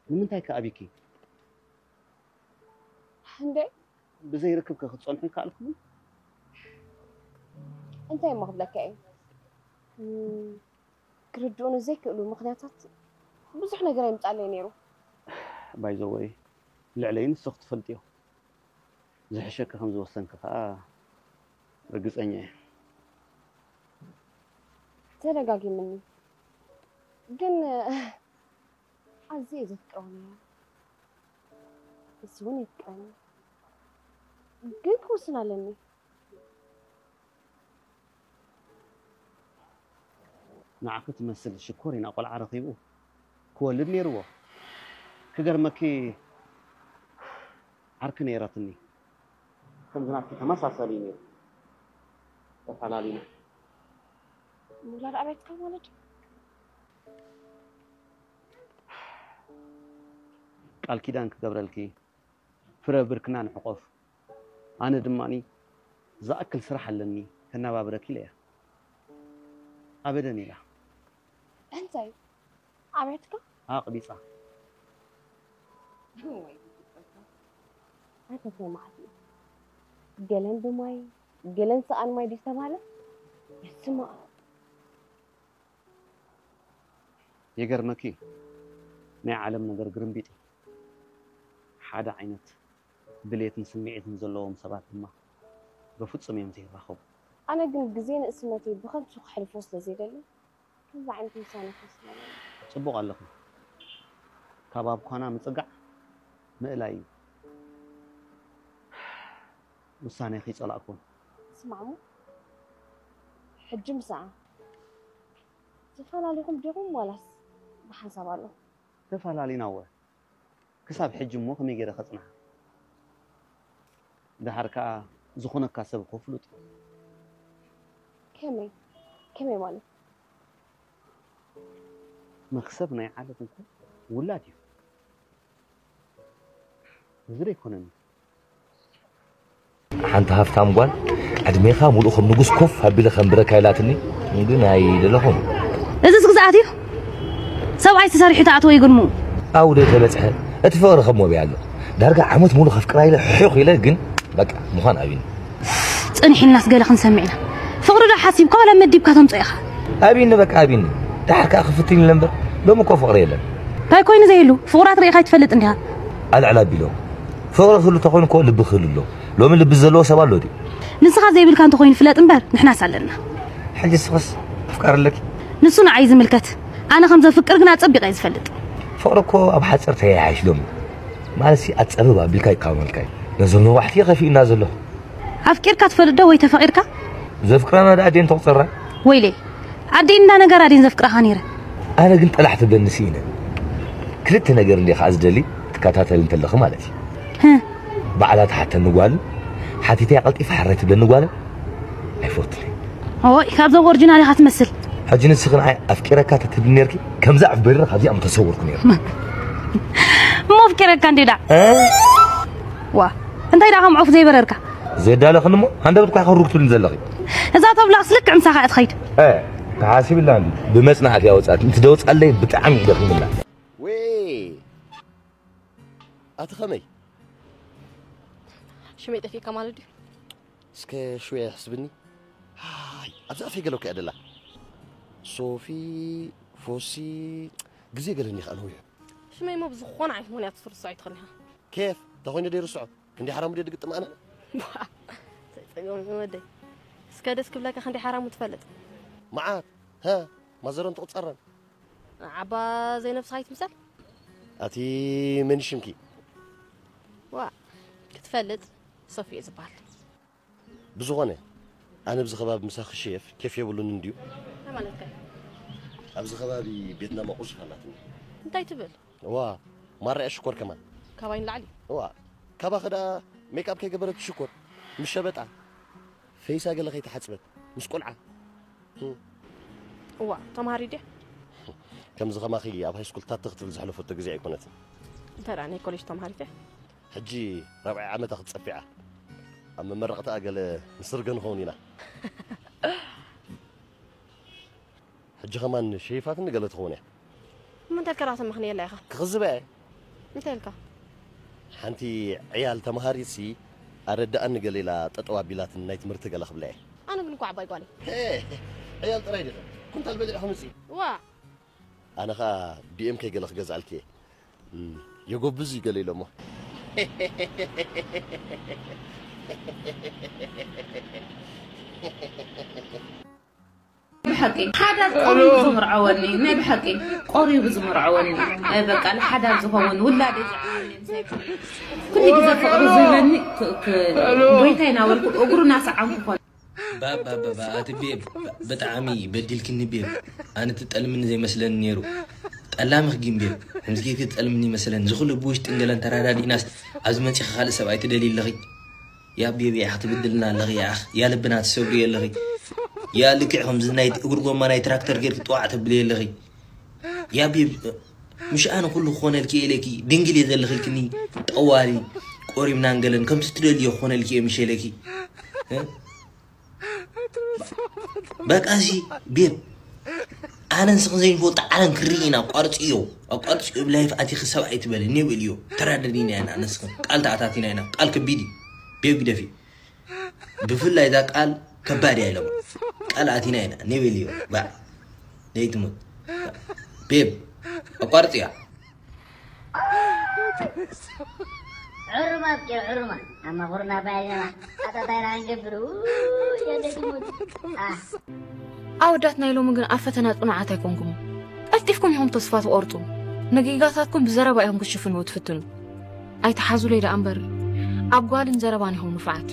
ንምንታይ ከ ኣቢኪ? እንዴ ብዘይ ርክብ ከ ክትጸንሑ ይከኣልኩም? እንታይ እሞ ክብለካ እየ? እም፣ ክርድኡኒ ዘይክእሉ ምኽንያታት ብዙሕ ነገር ኣይምጻለይ ነይሩ። ባይዘወይ ልዕለይ ንስኽ ትፈልጥዮ። ዝሕሸኪ ከም ዝወሰንኪ ከኣ ርግጸኛ እየ። ተደጋጊምኒ ግን ኣዝየ ዘፍቅሮ ነይረ። ንሱ እውን የፍቅረኒ። ግን ክውስን ኣለኒ። ንዓኺ ትመስል ሽኮሪና ቆልዓ ረኺቡ ክወልድ ነይርዎ። ክገርመኪ ዓርኪ ነይራትኒ። ከምዚ ናትኪ ተመሳሳሊ እዩ ነይሩ። ተፈላሊና። ምውላድ ኣብያትካ ማለት እዩ። ቃል ኪዳን ክገብረልኪ ፍረ ብርክና ንሕቆፍ። ኣነ ድማ ዝኣክል ስራሕ ኣለኒ ከናባብረኪ ኢለያ። ኣበደን ኢላ። እንታይ ኣብያትካ? ኣቕቢጻ። ኣይኮነ ማለት እዩ። ገለን ብማይ ገለን ሰኣን ማይ ድዩ ዝተባለ? ስማ ይገርመኪ ናይ ዓለም ነገር ግርምቢጥ እዩ። ሓደ ዓይነት ድሌትን ስምዒትን ዘለዎም ሰባት ድማ በፍጹም እዮም ዘይራኸቡ። ኣነ ግን ግዜ ንእስነተይ ብኸንቱ ክሕልፎ ስለ ዘይደሊ ከምዚ ዓይነት ውሳነ ክወስን ኣለኒ። ጽቡቕ ኣለኺ። ካብ ኣብ ኳና ምጽጋዕ ምእላይ እዩ። ውሳኔ ከይጸላእኩ። ስማዕሞ ሕጂ ምስኣ ተፈላለኹም ዲኹም ዋላስ ብሓንሳብ ኣሎ? ተፈላለና እወ። ክሳብ ሕጂ እሞ ከመይ ገይረ ከጽንሓ? ደሓር ከኣ ዝኾነካ ሰብ እኮ ፍሉጥ እዩ። ከመይ ከመይ ማለት? መክሰብ ናይ ዓለት እኮ ውላድ እዩ። እዚ ዘይኮነኒ ሓንቲ ሃፍታም ጓል ዕድሜኻ ሙሉእ ከም ንጉስ ኮፍ ኣቢለ ከንብረካ ኢላትኒ፣ ግን ኣይደለኹን። እዚስ ግዝኣት እዩ? ሰብኣይ ተሰሪሑ ተኣትዎ ይግርሙ። ኣውደ ተበጽሐ እቲ ፍቕሪ ከም ወብያ ኣሎ። ዳርጋ ዓመት ሙሉ ከፍቅራ ኢለ ሕቕ ኢለ፣ ግን በቃ ምዃን ኣብዩኒ። ጽንሕ ኢልናስ ገለ ክንሰምዕ ኢና። ፍቕሪ ዶ ሓሲብካ ዋላ መዲብካ ተምጾ ኢኻ? ኣብዩኒ በቃ ኣብዩኒ። ደሓር ከኣ ክፍትን ኢለ እምበር ሎሚ እኮ ፍቕሪ የለን። እንታይ ኮይኑ ዘይህሉ? ፍቑራት ርኢኻ ኣይትፈልጥ እንዲኻ? ኣልዕል ኣቢሎ ፍቕሪ ክህሉ ተኾይኑ እኮ ልቢ ክህሉ ኣሎ። ሎሚ ልቢ ዘለዎ ሰብ ኣሎ ድዩ? ንስኻ ዘይብልካ እንተኾይኑ ፍለጥ እምበር ንሕናስ ኣለና። ሕጂ ንስኽስ ኣፍቃሪ ኣለኪ? ንሱ ንዓይ ዝምልከት። ኣነ ከም ዘፍቅር ግን ኣጸቢቐ እየ ዝፈልጥ። ፍቕሪ እኮ ኣብ ሓጺር ተያያሽ ሎሚ። ማለትሲ ኣጸብብ ኣቢልካ ይቃወመልካ እዩ። ነዞም ነዋሕቲ ከፊኡና ዘሎ። ኣፍቂርካ ትፈልጥ ዶ ወይ ተፈቒርካ? ዘፍቅራና ደኣ ኣዴን ተቑጸራ። ወይለይ ኣዴን እንዳ ነገር ኣዴን ዘፍቅራኻ ነይረ። ኣነ ግን ጠላሕ ትብለኒ ስኢነ። ክልተ ነገር እንደ ከኣ ዝደሊ ትከታተል እንተለኺ ማለት እዩ። ባዕላ ትሓተኒ ጓልን ሓቲተያ ቀልጢፋ ሕራይ ትብለኒ ጓልን ኣይፈቱን እየ። ኦይ ካብዞም ኦሪጂናል ኢኻ ትመስል። ሕጂ ንስኺ ንዓይ ኣፍቂረካ ተትብሊ ነርኪ ከምዛ ዑፍ በሪረ ካብዚኣ ምተሰወርኩ ነይረ። እሞ ኣፍቂረካ እንዴ ዳ? ዋ እንታይ ዳ ከም ዑፍ ዘይበረርካ? ዘዳለኽን እሞ ሃንደበት ኳ ከሩግ ትብልኒ ዘለኺ። እዛ ተብላኽስ ልክዕ ምሳኻ እያ ትኸይድ። እ ተሓሲብላ እንዲ ብመጽናዕቲ ያወጻት እንትደውጻለይ ብጣዕሚ ይደኽምላ። ወይ ኣቲ ኸመይ ሽመይ ጠፊእካ ማለት ድዩ? እስከ ሽወይ ኣሕስብኒ። ሃይ ኣብዚ ኣፈይ ገለኩ እያ ደላ። ሶፊ ፎሲ ግዜ ገለኒ ኸኣ ነዊሑ። ሽመይ እሞ ብዝኾነ ዓይነት ምኽንያት ትርስዖ ኣይትኽእልን ኢኻ። ኬፍ እንታይ ኮይኑ ደይርስዖ? ክንደይ ሓራሙ ድየ ድግጥም ኣነ? ዘይጸገም ወደይ። እስከ ደስ ክብለካ ክንደይ ሓራሙ ትፈልጥ? መዓት፣ ሃ፣ ማዘረን ትቕጸረን። ዓባ ዘይነብስኻ ይትምሰል? ኣቲ መን ሽምኪ? ዋ፣ ክትፈልጥ ሶፊ እየ ዝበሃል። ብዝኾነ፣ ኣነ ኣብዚ ከባቢ ምሳኺ ሼፍ ኬፍ የብሉን እንድዩ። እንታይ ማለትካ እዩ? ኣብዚ ከባቢ ቤት ናማ ቁሱፍ ኣላትኒ። እንታይ ትብል? ዋ ማራ እያ ሽኮር ከማን። ካባይ ንላዕሊ። ዋ ካባኺ ደኣ ሜክኣፕ ከይገበረት ሽኮር ምስ ሸበጣ ፈይሳ ገለ ከይተሓጽበት ምስ ቆልዓ። እዋ ተምሃሪ ድያ? ከምዚ ከማኺ ኣብ ሃይስኩል ታተ ክትብል ዝሕለፈቶ ግዜ ኣይኮነትን። እንታይ ደኣ ናይ ኮሌጅ ተምሃሪት እያ? ሕጂ ራብዓይ ዓመታ ክትጸፊዓ ኣብ መመረቕታ ገለ ንስርገ ንኸውን ኢና። ሕጂ ከማን ሸይፋትኒ ገለ ትኸውን እያ። እሞ እንታይ ኢልካ ራእሲ ምኽንየላ ኢኻ? ክኽዝበ እየ። እንታይ ኢልካ? ሓንቲ ዕያል ተምሃሪትሲ ኣረዳኣኒ ገለ ኢላ ጠጠው ኣቢላትኒ ናይ ትምህርቲ ገለ ክብላ እየ። ኣነ ግን እኮ ዓባይ ጓል እየ። ሄ፣ ዕያል ጥራይ ዲኻ ኩንታል በሊዕኹም እሲ። ዋ ኣነ ኸኣ ቢኤም ከይ ገለ ክገዝኣልኪ እየ። እም፣ የጎብዝ እዩ ገለ ኢሎሞ። ብሓቂ ሓዳር ቆሪቡ ዝምርዐወኒ ናይ ብሓቂ ቆሪቡ ዝምርዐወኒ በቃ ንሓዳር ዝኸውን ውላደይ ዝዕብየኒ ምሳይ ኩሉ ግዜ ፍቕሪ ዝህበኒ ክ- ክ- ጎይታ ይናበልኩ እግሩ ናሰዓምኩ ኮነ ባባባባ ኣቲ ቤብ ብጣዕሚ በዲልክኒ ቤብ። ኣነ ትጠልምኒ ዘይመስለኒ ነይሩ። ጠላምኽ ግን ቤብ ከምዚ ጌርኪ ትጠልምኒ ይመስለኒ። ዝኹሉ ብውሽጢ እንገለን ተራዳዲእናስ ኣብዚ መጺኺ ካልእ ሰብኣይ ትደልዪ ኣለኺ። ያ ቤብ ያኽ ትብድልና ኣለኺ ያኽ ያ ልብና ትሰብሪ ኣለኺ። ያ ልክዕ ከምዚ ናይ እግሪ ጎማ ናይ ትራክተር ጌርኪ ጥዋዕ ተብሊ ኣለኺ። ያ ቤብ ምሽ ኣነ ኩሉ ክኾነልኪ ኢለኪ ድንግል እየ ዘለኺልክኒ። ጠዋሊ ቆሪምና እንገለን ከምቲ ትደልዮ ክኾነልኪ እየ ምሽ ኢለኪ። በቃ እዚ ቤብ ኣነ ንስኽን ዘይንፈልጦ ዓለም ክርኢ ኢና። ኣቋርፅዮ ኣቋርፅዮ ብላይፍ ኣቲኺ ሰብኣይ ትበልኒ በልዮ። ተራደዲና ኢና ንስኽን ቃል ተኣታቲና ኢና። ቃል ከቢድ እዩ ቤብ ግደፊ። ብፍላይ እዛ ቃል ከባድ እያ ኢሎም ቃል ኣቲና ኢና ኔበልዮ። ባ ዘይትሙት ቤብ ኣቋርፅያ። ዕሩማት ጌር ዕሩማት ኣማኹርና ባይና ኣጣጣይና ክንገብር የደግሙት ኣወዳት ናይ ሎሚ ግን ኣብ ፈተና ጽኑዓት ኣይኮንኩም። ቀልጢፍኩም ኢኹም ተስፋ ትቆርጹ። ንጌጋታትኩም ብዘረባ ኢኹም ክትሽፍንዎ ትፍትኑ። ኣይትሓዙለይ ደኣ እምበር ኣብ ጓልን ዘረባን ኢኹም ንፉዓት።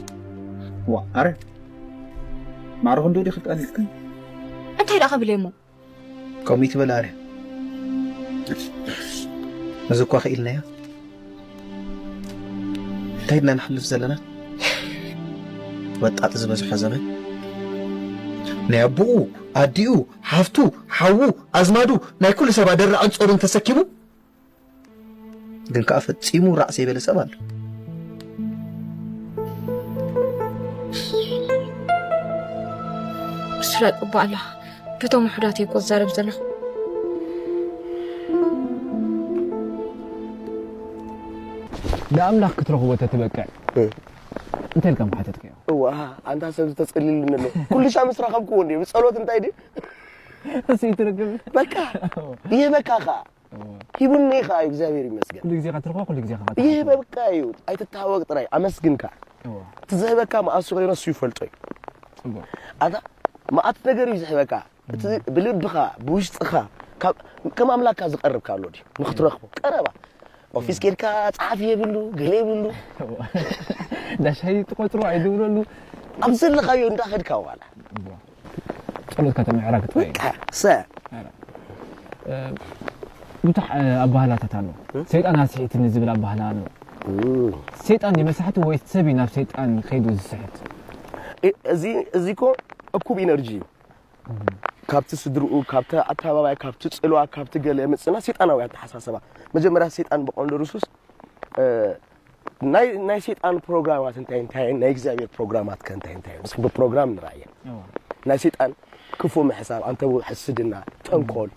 ዋ ኣረ ማዕረ ክንዱ ዲኺ ቀሊልክን እንታይ ደኣ ክብል እየ እሞ ከምኡ ይትበል ኣረ እዚ እኳ ክኢልናዮ እንታይ ኢልና ንሓልፍ ዘለና ወጣጥ ዝበዝሖ ዘመን ናይ ኣቦኡ ኣዲኡ ሓፍቱ ሓዉ ኣዝማዱ ናይ ኩሉ ሰብ ኣደራዕን ጾርን ተሰኪሙ ግን ከዓ ፈጺሙ ራዕ ዘይበለ ሰብ ኣሎ ስለ ጽቡቅ ኣላ በቶም ውሑዳት እየ እኮ ዝዛረብ ዘለኹ ንኣምላኽ ክትረኽቦ ተትበቅዕ እንታይ ኢልካ ምሓተትካዮ እዋ ኣንታ ሰብ ዝተጸልልኒ ኣሎ ኩልሻ ምስ ረኸብክዎ እንዲ ብጸሎት እንታይ ድዩ እሱ ይትርግም በቃ ይህበካ ኸዓ ሂቡኒ ኸዓ እግዚኣብሔር ይመስገን ኩሉ ግዜ ክትረኽቦ ኩሉ ግዜ ይህበካ እዩ ኣይትታወቅ ጥራይ ኣመስግንካ እቲ ዝህበካ መኣሱ ኮይኑ እሱ ይፈልጦ እዩ ኣታ መኣት ነገር እዩ ዝህበካ እቲ ብልብኻ ብውሽጥኻ ከም ኣምላክካ ዝቀርብካ ኣሎ ድዩ ንክትረኽቦ ቀረባ ኦፊስ ኬድካ ጸሓፊ የብሉ ገለ የብሉ ዳሻይ ትቆጽሩ ኣይድውለሉ ኣብ ዘለኻዮ እንዳኸድካ ዋላ ጸሎትካ ተምዕራግ ጥራይ ሰ ብዙሕ ኣባህላታት ኣሎ ሰይጣን ኣስሒትኒ ዝብል ኣባህላ ኣሎ ሰይጣን ይመስሕቲ ወይ ሰብ ናብ ሰይጣን ከይዱ ዝስሕት እዚ እዚ ኮ እኩብ ኢነርጂ እዩ ካብቲ ስድርኡ ካብቲ ኣተባባይ ካብቲ ጽልዋ ካብቲ ገለ የምጽና ሰይጣናዊ ኣተሓሳሰባ መጀመርያ ሰይጣን ብቀንዱ ርሱስ ናይ ናይ ሰይጣን ፕሮግራማት እንታይ እንታይ ናይ እግዚኣብሔር ፕሮግራማት ከ እንታይ እንታይ ምስ ብፕሮግራም ንራእየ ናይ ሰይጣን ክፉ ምሕሳብ ኣንተ ሕስድና ተንኮል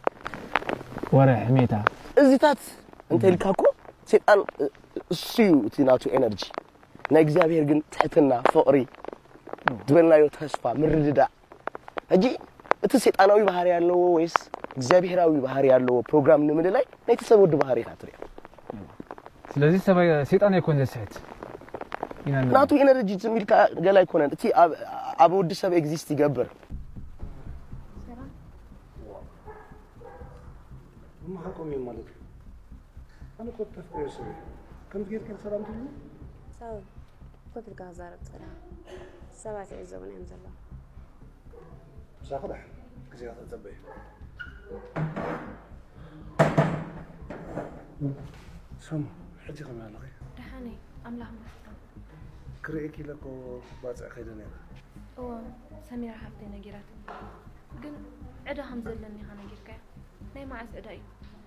ወረ ሕሜታ እዚታት እንተ ኢልካ እኮ ሰይጣን እሱ እዩ እቲ ናቱ ኤነርጂ ናይ እግዚኣብሔር ግን ትሕትና ፍቕሪ ዝበልናዮ ተስፋ ምርድዳእ ሕጂ እቲ ሰይጣናዊ ባህሪ ኣለዎ ወይስ እግዚኣብሔራዊ ባህሪ ኣለዎ ፕሮግራም ንምልላይ ናይቲ ሰብ ወዲ ባህሪ ኢኻ ትሪኦ ስለዚ ሰማይ ሰይጣን ኣይኮን ዘስሕት ኢና ንብል። ናቱ ኢነርጂ ዝም ኢልካ ገላ ኣይኮነን እቲ ኣብ- ኣብ ወዲ ሰብ ኤግዚስት ይገብር ምምሃር ቆም እዮም ማለት እዩ ኣነ እኮ ተፍቅሮ ሰብ እየ ከምዚ ጌርካ ሰላም ትብሉ ሳውል ኮፍ ኢልካ ክዛረብ ጸላ ሰባት ይዕዘቡና እዮም ዘለዉ ምሳኺ ደሓን ግዜኻ ተጸበዩ። ሰሙ፣ ሕጂ ከመይ ኣለኺ? ደሓን እየ፣ ኣምላኽ ይመስገን። ክርእየኪ ኢለ እኮ ባጽዕ ከይደ ነይረ። እወ፣ ሰሚራ ሓፍተይ ነጊራትኒ። ግን ዕዳ ከም ዘለኒ ኢኻ ነጊርካያ። ናይ መዓስ ዕዳ እዩ?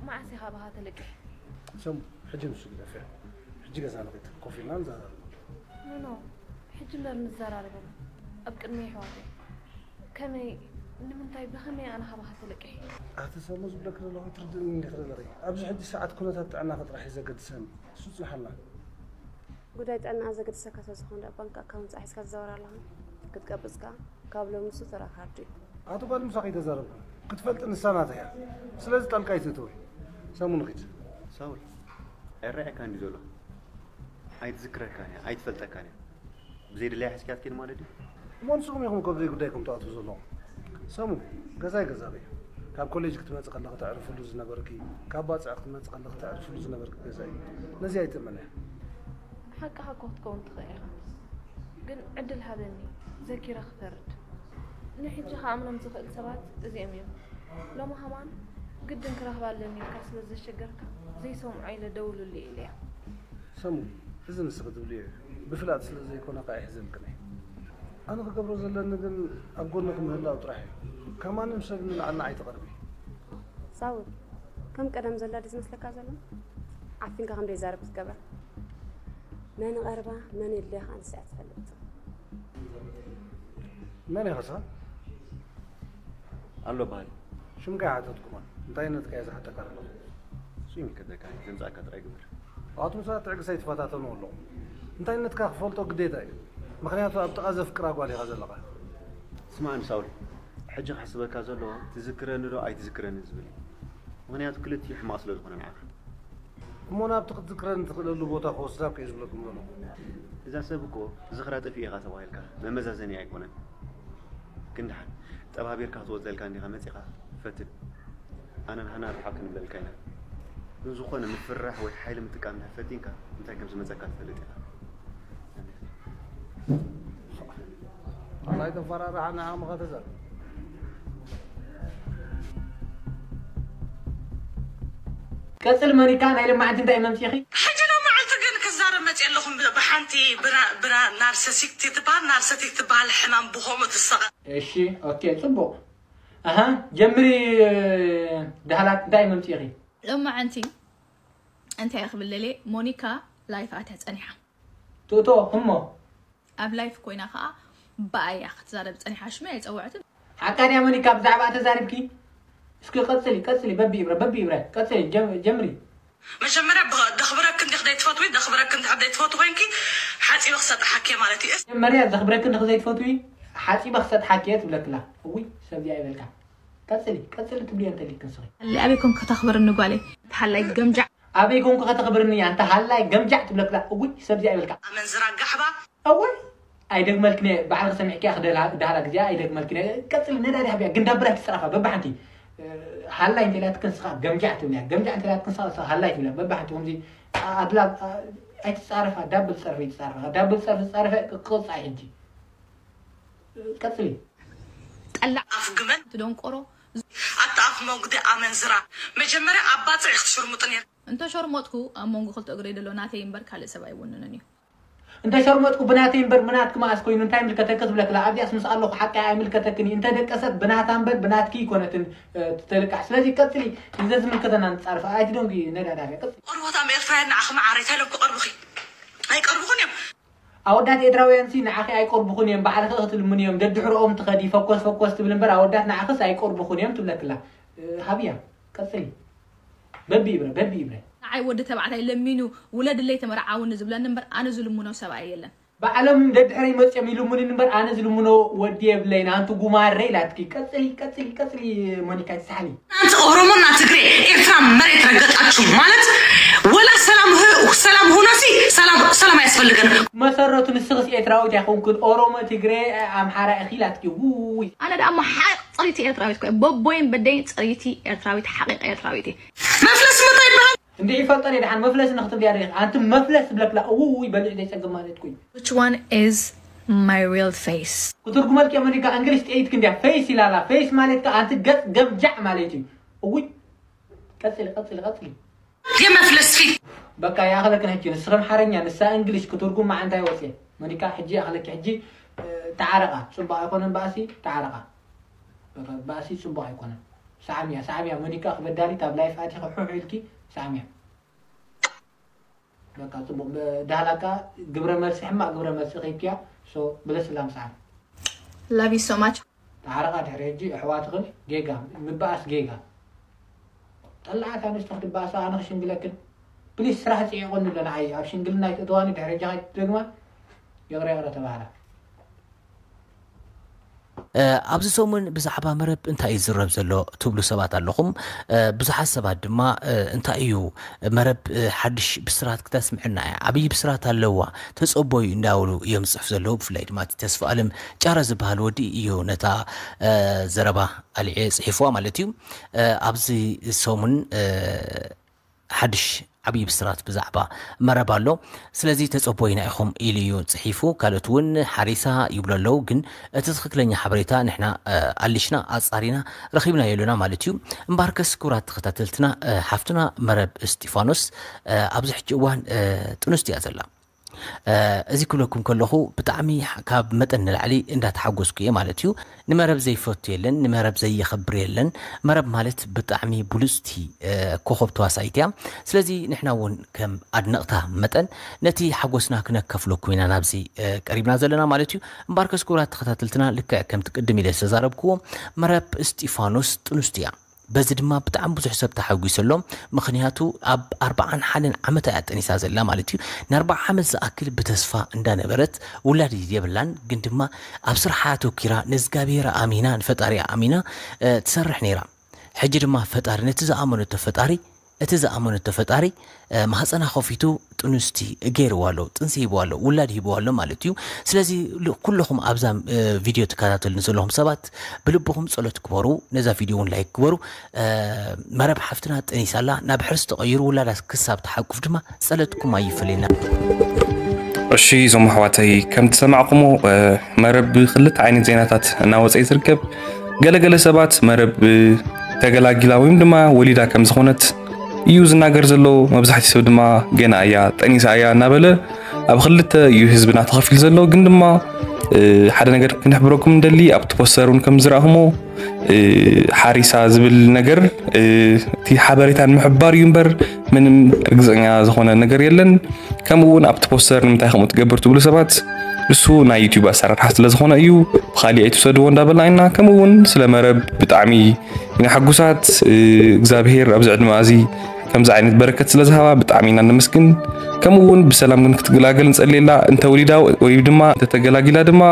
መዓስ ኢኻ ብኻ ተለቂሕ? ሰሙ፣ ሕጂ ንሱ ግደፍያ። ሕጂ ገዛ ንኺድ፣ ኮፍ ኢልና ንዘራረብ። ኖ፣ ኖ፣ ሕጂ እምበር ንዘራረበሉ። ኣብ ቅድሚ የሕዋተይ። ከመይ፣ ንምንታይ፣ ብኸመይ ኣነ ካባኻ ተለቂሐ? ኣቲ ሰሙ ዝብለኪ ዘለኹ ኣይትርድእኒ እንዲኺ ዘለኺ። ኣብዚ ሕጂ ሰዓት ኩነታት ጥዕናኺ ጥራሕ እዩ ዘገድሰኒ። እሱ ጽንሓልና። ጉዳይ ጥዕናኣ ዘገድሰካ ስለ ዝኾነ፣ ባንክ ኣካውንት ሒዝካ ትዛወር ኣለኻ። ክትቀብጽ ከኣ ካብ ሎሚ ንሱ ተራ ካርድ እዩ። ኣቲ ጓል ምሳኺ ኣይተዛረብኩን። ክትፈልጢ ንሳ ናተይ እያ። ስለዚ ጣልቃ ኣይትእትዊ። ሰሙ ንኺድ። ሳውል፣ ኣይረኣየካን ድዩ ዘሎ? ኣይትዝክረካን እያ፣ ኣይትፈልጠካን እያ። ብዘይ ድላያ ሒዝካያ ትከይድ ማለት ድዩ? እሞ ንስኹም ኢኹም እኮ ብዘይ ጉዳይኩም ትኣትዉ ዘለኹም። ሰሙ፣ ገዛይ ገዛኺ እዩ። ካብ ኮሌጅ ክትመጺ ከለኺ ተዕርፍሉ ዝነበርኪ፣ ካብ ባጽዕ ክትመጺ ከለኺ ተዕርፍሉ ዝነበርኪ ገዛ እዩ። ነዚ ኣይትእመንያ። ሓቅኻ እኮ ክትከውን ትኽእል ኢኻ። ግን ዕድል ሃበኒ፣ ዘኪረ ክፈርድ። ንሕጂ ክኣምኖም ዝኽእል ሰባት እዚኦም እዮም። ሎሚ ከማን ግድን ክረኽባ ኣለኒ ኢልካ ስለ ዘሸገርካ፣ ዘይሰምዖ ኢለ ደውልሉ ኢለያ። ሰሙ፣ እዚ ንስኺ ትብልዮ እዩ። ብፍላጥ ስለ ዘይኮነ ከኣ ይሕዘልክን እየ። ኣነ ክገብሮ ዘለኒ ግን ኣብ ጎንኺ ምህላው ጥራሕ እዩ። ካብ ማንም ሰብ ንላዕሊ ንዓይ ትቐርቢ። ሳውል፣ ከም ቀደም ዘላ ድዩ ዝመስለካ ዘሎ? ዓፊንካ ከም ዘይዛረብ ክትገብራ። መን ይቐርባ፣ መን የድልያ ከኣ ንሳ እያ ትፈልጥ። መን ኢኻ ንስኻ? ኣሎ በሃሊ። ሽምካ ኣይሓተትኩኻን። እንታይ ነትካ እየ ዝሓተካ ዘለኹ? እሱ ይምልከተካ፣ ዘምጻእካ ጥራይ ግበር። ኣቱም ሰባት ትዕግስ ኣይትፈታተኑ ኣለኹም። እንታይ ነትካ ክፈልጦ ግዴታ እዩ። ምኽንያቱ ኣብ ጥቓ ዘፍቅራ ጓል ኢኻ ዘለኻ። ስማዕኒ ሳውል፣ ሕጂ ክሕስበካ ዘለዎ ትዝክረኒ ዶ ኣይትዝክረኒ ዝብል እዩ። ምኽንያቱ ክልቲኡ ሕማቕ ስለ ዝኾነ ንዓኻ። እሞ ናብቲ ክትዝክረኒ ትኽእለሉ ቦታ ክወስዳ እኮ እየ ዝብለኩም ዘለኹ። እዛ ሰብ እኮ ዝኽራ ጠፊኡ ኢኻ ተባሂልካ መመዛዘኒ ኣይኮነን። ግን ደሓን ጠባቢርካ ክትወጸልካ እንዲኻ መጺኻ ፈትን። ኣነን ሃና ርሓቕ ክንብለልካ ኢና። ግን ዝኾነ ምፍርራሕ ወይ ሓይሊ ምጥቃም እንድሕር ፈቲንካ እንታይ ከም ዝመጸካ ትፈልጥ ኢኻ። ኣላይ ተፈራርሓና ዓቕምኻ ተዛረብ። ቀጽል መኒካ፣ ናይ ለማዕንቲ እንታይ መምጺኺ? ሕጂ ሎማዕንቲ ግን ክዛረብ መጽእ ኣለኹም ብ-፣ ብሓንቲ ብና-፣ ብና-፣ ናርሰሲክቲ ትበሃል፣ ናርሰቲክ ትበሃል ሕማም ብኸምኡ ትሰቐ። እሺ፣ ኦኬ፣ ጽቡቕ። ኣሃ፣ ጀምሪ። ዳህላክ እንታይ መምጺኺ? ሎማዕንቲ እንታይ ክብል ደልየ፣ ሞኒካ ላይፍ ኣትያ ጸኒሓ። ትእቶ፣ እሞ? ኣብ ላይፍ ኮይና ከኣ ብኣያ ክትዛረብ ጸኒሓ፣ ሽመይ ኣይጸውዐትን። ሓቃ ድያ ሞኒካ ብዛዕባ ተዛሪብኪ? እስኪ ቀጽሊ፣ ቀጽሊ፣ በቢ ኢብረ፣ በቢ ኢብረ፣ ቀጽሊ፣ ጀም-፣ ጀምሪ። መጀመርያ ብ-፣ ደኽብረክ እንዲኽ ዘይትፈትዊ፣ ደኽብረክ እንድሕር ዘይትፈትዊ ኮይንኪ፣ ሓጺበ ክሰጥሓኪ እየ ማለት እዩ። መጀመርያ ዘኽብረክ እንድኽ ዘይትፈትዊ፣ ሓጺበ ክሰጥሓኪ እየ ትብለክላ። እውይ፣ ሰብዚ ኣይበልካ። ቀጽሊ፣ ቀጽሊ ትብልዮ እንተሊክ ክንስኺ። ኣበይ ኮንክ ከተኽብርኒ ጓለይ? ተሃላይ ገምጃዕ። ኣበይ ኮንኩ ከተኽብርኒ እያ፣ እንተ ሃላይ ገምጃዕ ትብለክላ። እውይ፣ ሰብዚ ኣይበልካ። ኣመንዝራ ጋሕባ። እወ፣ ኣይደግመልክን እየ፣ ባዕልኺ ሰሚዕኪ ኢኺ፣ ደላ-፣ ዳህላ ግዜ ኣይደግመልክን እየ። ቀጽሊ፣ ነዳዲ ሃብያ፣ ግን ዳብል ኣይትጻረፋ፣ በብሓንቲ። እ፣ ሃላይ እንተ ኢላትክን ንስኻ ገምጃዕ ትብልያ፣ ገምጃዕ እንተ ኢላትክን ንስኻ ሃላይ ትብልያ፣ በብሓንቲ ከምዚ ኣድላ-፣ ኣ-፣ ኣይትጻረፋ፣ ዳብል ጸርፊ ይጻረፋ፣ ዳብል ጸርፊ ትጻረፈ፣ ክቕጻ ሕጂ። እ፣ ቀጽሊ። ጠላዕ ኣፍ ግመል። ትደንቆሮ። ኣታ ኣፍ መጉዲ ኣመንዝራ። መጀመርያ ኣብ ባጽዕ ክትሽርሙጡ ነይርኩም። እንተ ሸርሞጥኩ ኣብ መንጎ ክልተ እግረይ ዘሎ ናተይ እምበር ካልእ ሰብ ኣይውንንን እዩ። እንተ ሸርመጥኩ ብናተይ እምበር ብናትኪ መኣስ ኮይኑ እንታይ ይምልከተኪ ዝብለክላ ኣብዚኣስ ምስ ኣለኹ ሓቀይ ኣይምልከተክን እዩ። እንተ ደቀሰት ብናታ እምበር ብናትኪ ይኮነትን፣ እ፣ ትተልቃሕ። ስለዚ ቀጽሊ፣ ንዘዝምልከተና ንጻረፍ። ኣይትደንጉ ነዳዳፊ። ቀጽሊ። ቆርቦታም ኤርትራውያን ንዓኺ መዓረይ እንታይ ኢሎም ክቐርቡኺ? ኣይቀርቡኹን እዮም። ኣወዳት ኤርትራውያን ሲ ንዓኺ ኣይቀርቡኹን እዮም። ባዕልኺ ክትልምኑ እዮም። ደድሕሮኦም ትኸዲ ፈኮስ ፈኮስ ትብል እምበር ኣወዳት ንዓኽስ ኣይቀርቡኹን እዮም ትብለክላ። እ፣ ሃብያ። ቀጽሊ። በቢ ይብረ፣ በቢ ይብረ። ንዓይ ወዲ ተባዕታይ ለሚኑ ውለድለይ ተመርዓውኒ ዝብለኒ እምበር ኣነ ዝልምኖ ሰብኣይ የለን። ባዕሎም ደድሕረይ መጽዮም ይልምኑኒ እምበር ኣነ ዝልምኖ ወዲ የብለይን። ኣንቲ ጉማረ ኢላትኪ። ቀጽሊ፣ ቀጽሊ፣ ቀጽሊ ሞኒካ ይሳሕኒ። እናንተ ኦሮሞና ትግሬ ኤርትራ መሬት ረገጣችሁ ማለት ወላ ሰላም ህ-፣ ሰላም ሁኖ ሲ ሰላም፣ ሰላም አያስፈልገንም። መሰረቱ ንስኽስ ኤርትራዊት ኣይኮንክን፣ ኦሮሞ፣ ትግሬ፣ ኣምሓራ ኢኺ ኢላትኪ። ውይ። ኣነ ደኣ እሞ ሓቅ ጽሪቲ ኤርትራዊት ኮ፣ በቦይን በደይን ጽሪቲ ኤርትራዊት፣ ሓቂቅ ኤርትራዊት እየ። መፍለስ ምንታይ ይበሃል? እንዴ ይፈልጠን ደሓን መፍለስ ንክትብልያ ደ ኣንቲ መፍለስ ዝብለክላ እውይ በሊዕ ዘይጸግም ማለት ኩይ። Which one is My real face. ክትርጉመልኪ እየ ሞኒካ። እንግሊሽ ጥይት ክንዲያ ፌስ ኢላላ። ፌስ ማለት ከ ኣንቲ ገጽ ገምጃዕ ማለት እዩ። እውይ ቀጽሊ ቀጽሊ ቀጽሊ። የመፍለስፊ በቃ ይኣኽለክን ሕጂ ንስኺ ኣምሓርኛ ንሳ እንግሊሽ ክትርጉም መዓንታ ይወፅየ። ሞኒካ ሕጂ ይኣኽለኪ ሕጂ። ተዓረቓ። ፅቡቕ ኣይኮነን ባእሲ። ተዓረቓ። በቃ ባእሲ ፅቡቕ ኣይኮነን። ሳዕምያ ሳዕምያ ሞኒካ ክበዳሊት ኣብ ላይፍ ኣቲኺ ሑሕ ኢልኪ ሳዕምያ። በቃ ፅቡቕ። ዳህላካ ግብረ መልሲ ሕማቕ ግብረ መልሲ ከይክያ። ብለስላም ሰዓት Love you so much. ተዓረቓ። ድሕሪ ሕጂ ኣሕዋትኽን ጌጋ ምባኣስ ጌጋ። ጠላዓት ኣንስቲ ክትባኣሳ ኣነ ክሽንግለክን። ፕሊስ ስራሕ ፅዒቑኒ ኣሎ ንዓይ ኣብ ሽንግልና ኣይትእተዋኒ ድሕሪ ሕጂ ከይትደግማ። ይቕረ ይቕረ ተባህላ። ኣብዚ ሰሙን ብዛዕባ መረብ እንታይ እዩ ዝዝረብ ዘሎ ትብሉ ሰባት ኣለኹም። ብዙሓት ሰባት ድማ እንታይ እዩ መረብ ሓድሽ ብስራት ክተስምዕና እያ፣ ዓብዪ ብስራት ኣለዋ፣ ተጸበዩ እንዳበሉ እዮም ዝጽሕፉ ዘለዉ። ብፍላይ ድማ እቲ ተስፋ ኣለም ጫረ ዝበሃል ወዲ እዩ ነታ ዘረባ ኣልዒ ጽሒፍዋ ማለት እዩ። ኣብዚ ሰሙን ሓድሽ ዓብዪ ብስራት ብዛዕባ መረብ ኣሎ። ስለዚ ተጸቦይና ኢኹም ኢሉ እዩ ጽሒፉ። ካልኦት እውን ሓሪሳ ይብሉ ኣለዉ። ግን እቲ ትኽክለኛ ሓበሬታ ንሕና ኣሊሽና ኣጻሪና ረኺብናዮ ኣለና ማለት እዩ። እምበኣርከስ ክቡራት ተኸታተልትና ሓፍትና መረብ እስጢፋኖስ ኣብዚ ሕጂ እዋን ጥኑስ እያ ዘላ። እዚ ክብለኩም ከለኹ ብጣዕሚ ካብ መጠን ንላዕሊ እንዳተሓጎስኩ እየ ማለት እዩ። ንመረብ ዘይፈቱ የለን፣ ንመረብ ዘየኸብር የለን። መረብ ማለት ብጣዕሚ ብሉፅቲ ኮኸብ ተዋሳኢት እያ። ስለዚ ንሕና እውን ከም ኣድነቕታ መጠን ነቲ ሓጎስና ክነከፍለኩም ኢና ናብዚ ቀሪብና ዘለና ማለት እዩ። እምበኣርከስ ክቡራት ተኸታተልትና ልክዕ ከምቲ ቅድም ኢለ ዝተዛረብክዎ መረብ እስጢፋኖስ ጥኑስቲ እያ። በዚ ድማ ብጣዕሚ ብዙሕ ሰብ ተሓጒሱ ኣሎ። ምኽንያቱ ኣብ ኣርባዓን ሓደን ዓመታ እያ ጠኒሳ ዘላ ማለት እዩ። ንኣርባዓ ዓመት ዝኣክል ብተስፋ እንዳነበረት ውላድ የብላን፣ ግን ድማ ኣብ ስርሓ ኣተኪራ ንእዝጋብሔር ኣሚና ንፈጣሪኣ ኣሚና ትሰርሕ ነይራ። ሕጂ ድማ ፈጣሪ ነቲ ዝኣመነቶ ፈጣሪ እቲ ዝኣመነቶ ፈጣሪ ማህፀና ከፊቱ ጥኑስቲ ገይርዋ ኣሎ፣ ጥንሲ ሂብዋ ኣሎ፣ ውላድ ሂብዋ ኣሎ ማለት እዩ። ስለዚ ኩለኹም ኣብዛ ቪድዮ ትከታተሉ ዘለኹም ሰባት ብልብኹም ፀሎት ክበሩ፣ ነዛ ቪድዮ እውን ላይክ ክበሩ። መረብ ሓፍትና ጠኒሳ ኣላ፣ ናብ ሕርስ ተቐይሩ ውላዳ ክሳብ ትሓቁፍ ድማ ፀለትኩም ኣይፈለየና። እሺ እዞም ኣሕዋተይ ከምቲ ሰማዕኩሞ መረብ ብክልተ ዓይነት ዜናታት እናወፀ እዩ ዝርከብ። ገለገለ ሰባት መረብ ተገላጊላ ወይም ድማ ወሊዳ ከም ዝኾነት እዩ ዝናገር ዘሎ። መብዛሕትኡ ሰብ ድማ ገና እያ ጠኒሳ እያ እናበለ ኣብ ክልተ እዩ ህዝብና ተኸፊሉ ዘሎ። ግን ድማ ሓደ ነገር ክንሕብረኩም እንደሊ ኣብቲ ፖስተር እውን ከም ዝረኣኹሞ ሓሪሳ ዝብል ነገር እቲ ሓበሬታ ንምሕባር እዩ እምበር ምንም ርግፀኛ ዝኾነ ነገር የለን። ከምኡ እውን ኣብቲ ፖስተር ንምንታይ ከምኡ ትገብር ትብሉ ሰባት ንሱ ናይ ዩቲዩብ ኣሰራርሓ ስለ ዝኾነ እዩ። ብካሊእ ኣይትውሰድዎ እንዳበልና ኢና። ከምኡ እውን ስለ መረብ ብጣዕሚ ኢና ሕጉሳት። እግዚኣብሄር ኣብዚ ዕድመ እዚ ከምዚ ዓይነት በረከት ስለ ዝሃባ ብጣዕሚ ኢና ነመስግን። ከምኡ እውን ብሰላም ግን ክትገላገል ንጸልየላ። እንተወሊዳ ወይ ድማ እንተተገላጊላ ድማ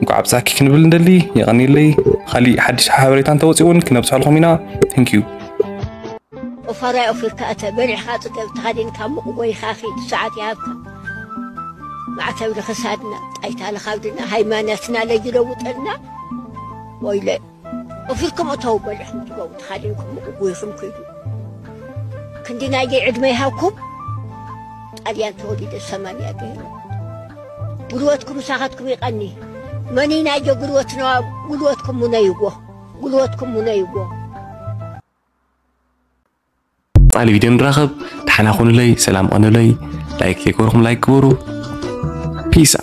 እንኳዕ ኣብጻኪ ክንብል እንደሊ። የቐንየለይ። ካሊእ ሓድሽ ሓበሬታ እንተወፂኡ እውን ክነብፅሐልኩም ኢና። Thank you። ኦፋራይ ኦፊርካ እተ በሊዕኻ ጽገብ ተኸዲንካ ምቕጎይኻ ኺድ ሰዓት ይሃብካ። ማዕተብ ንኽሳድና ጣይታ ንኻብድና ሃይማኖትና ለይለውጠልና። ወይለ ኦፊርኩም እተው በሊዕኩም ትገቡ ተኸዲንኩም ምቕጎይኹም ኪዱ። ክንዲ ናየይ ዕድመ ይሃብኩም። ጣልያን ተወሊደ ሰማንያ ገይረ። ጉልበትኩም ምሳኻትኩም ይቐኒ። መኒ ናዮ ጉልበትና ጉልበትኩም ሙነይዎ። ጉልበትኩም ሙነይዎ። ጻሊ ቪድዮ ንራኸብ። ደሓና ኩኑለይ፣ ሰላም ቀኑለይ። ላይክ የገበርኩም ላይክ ግበሩ። ፒስ።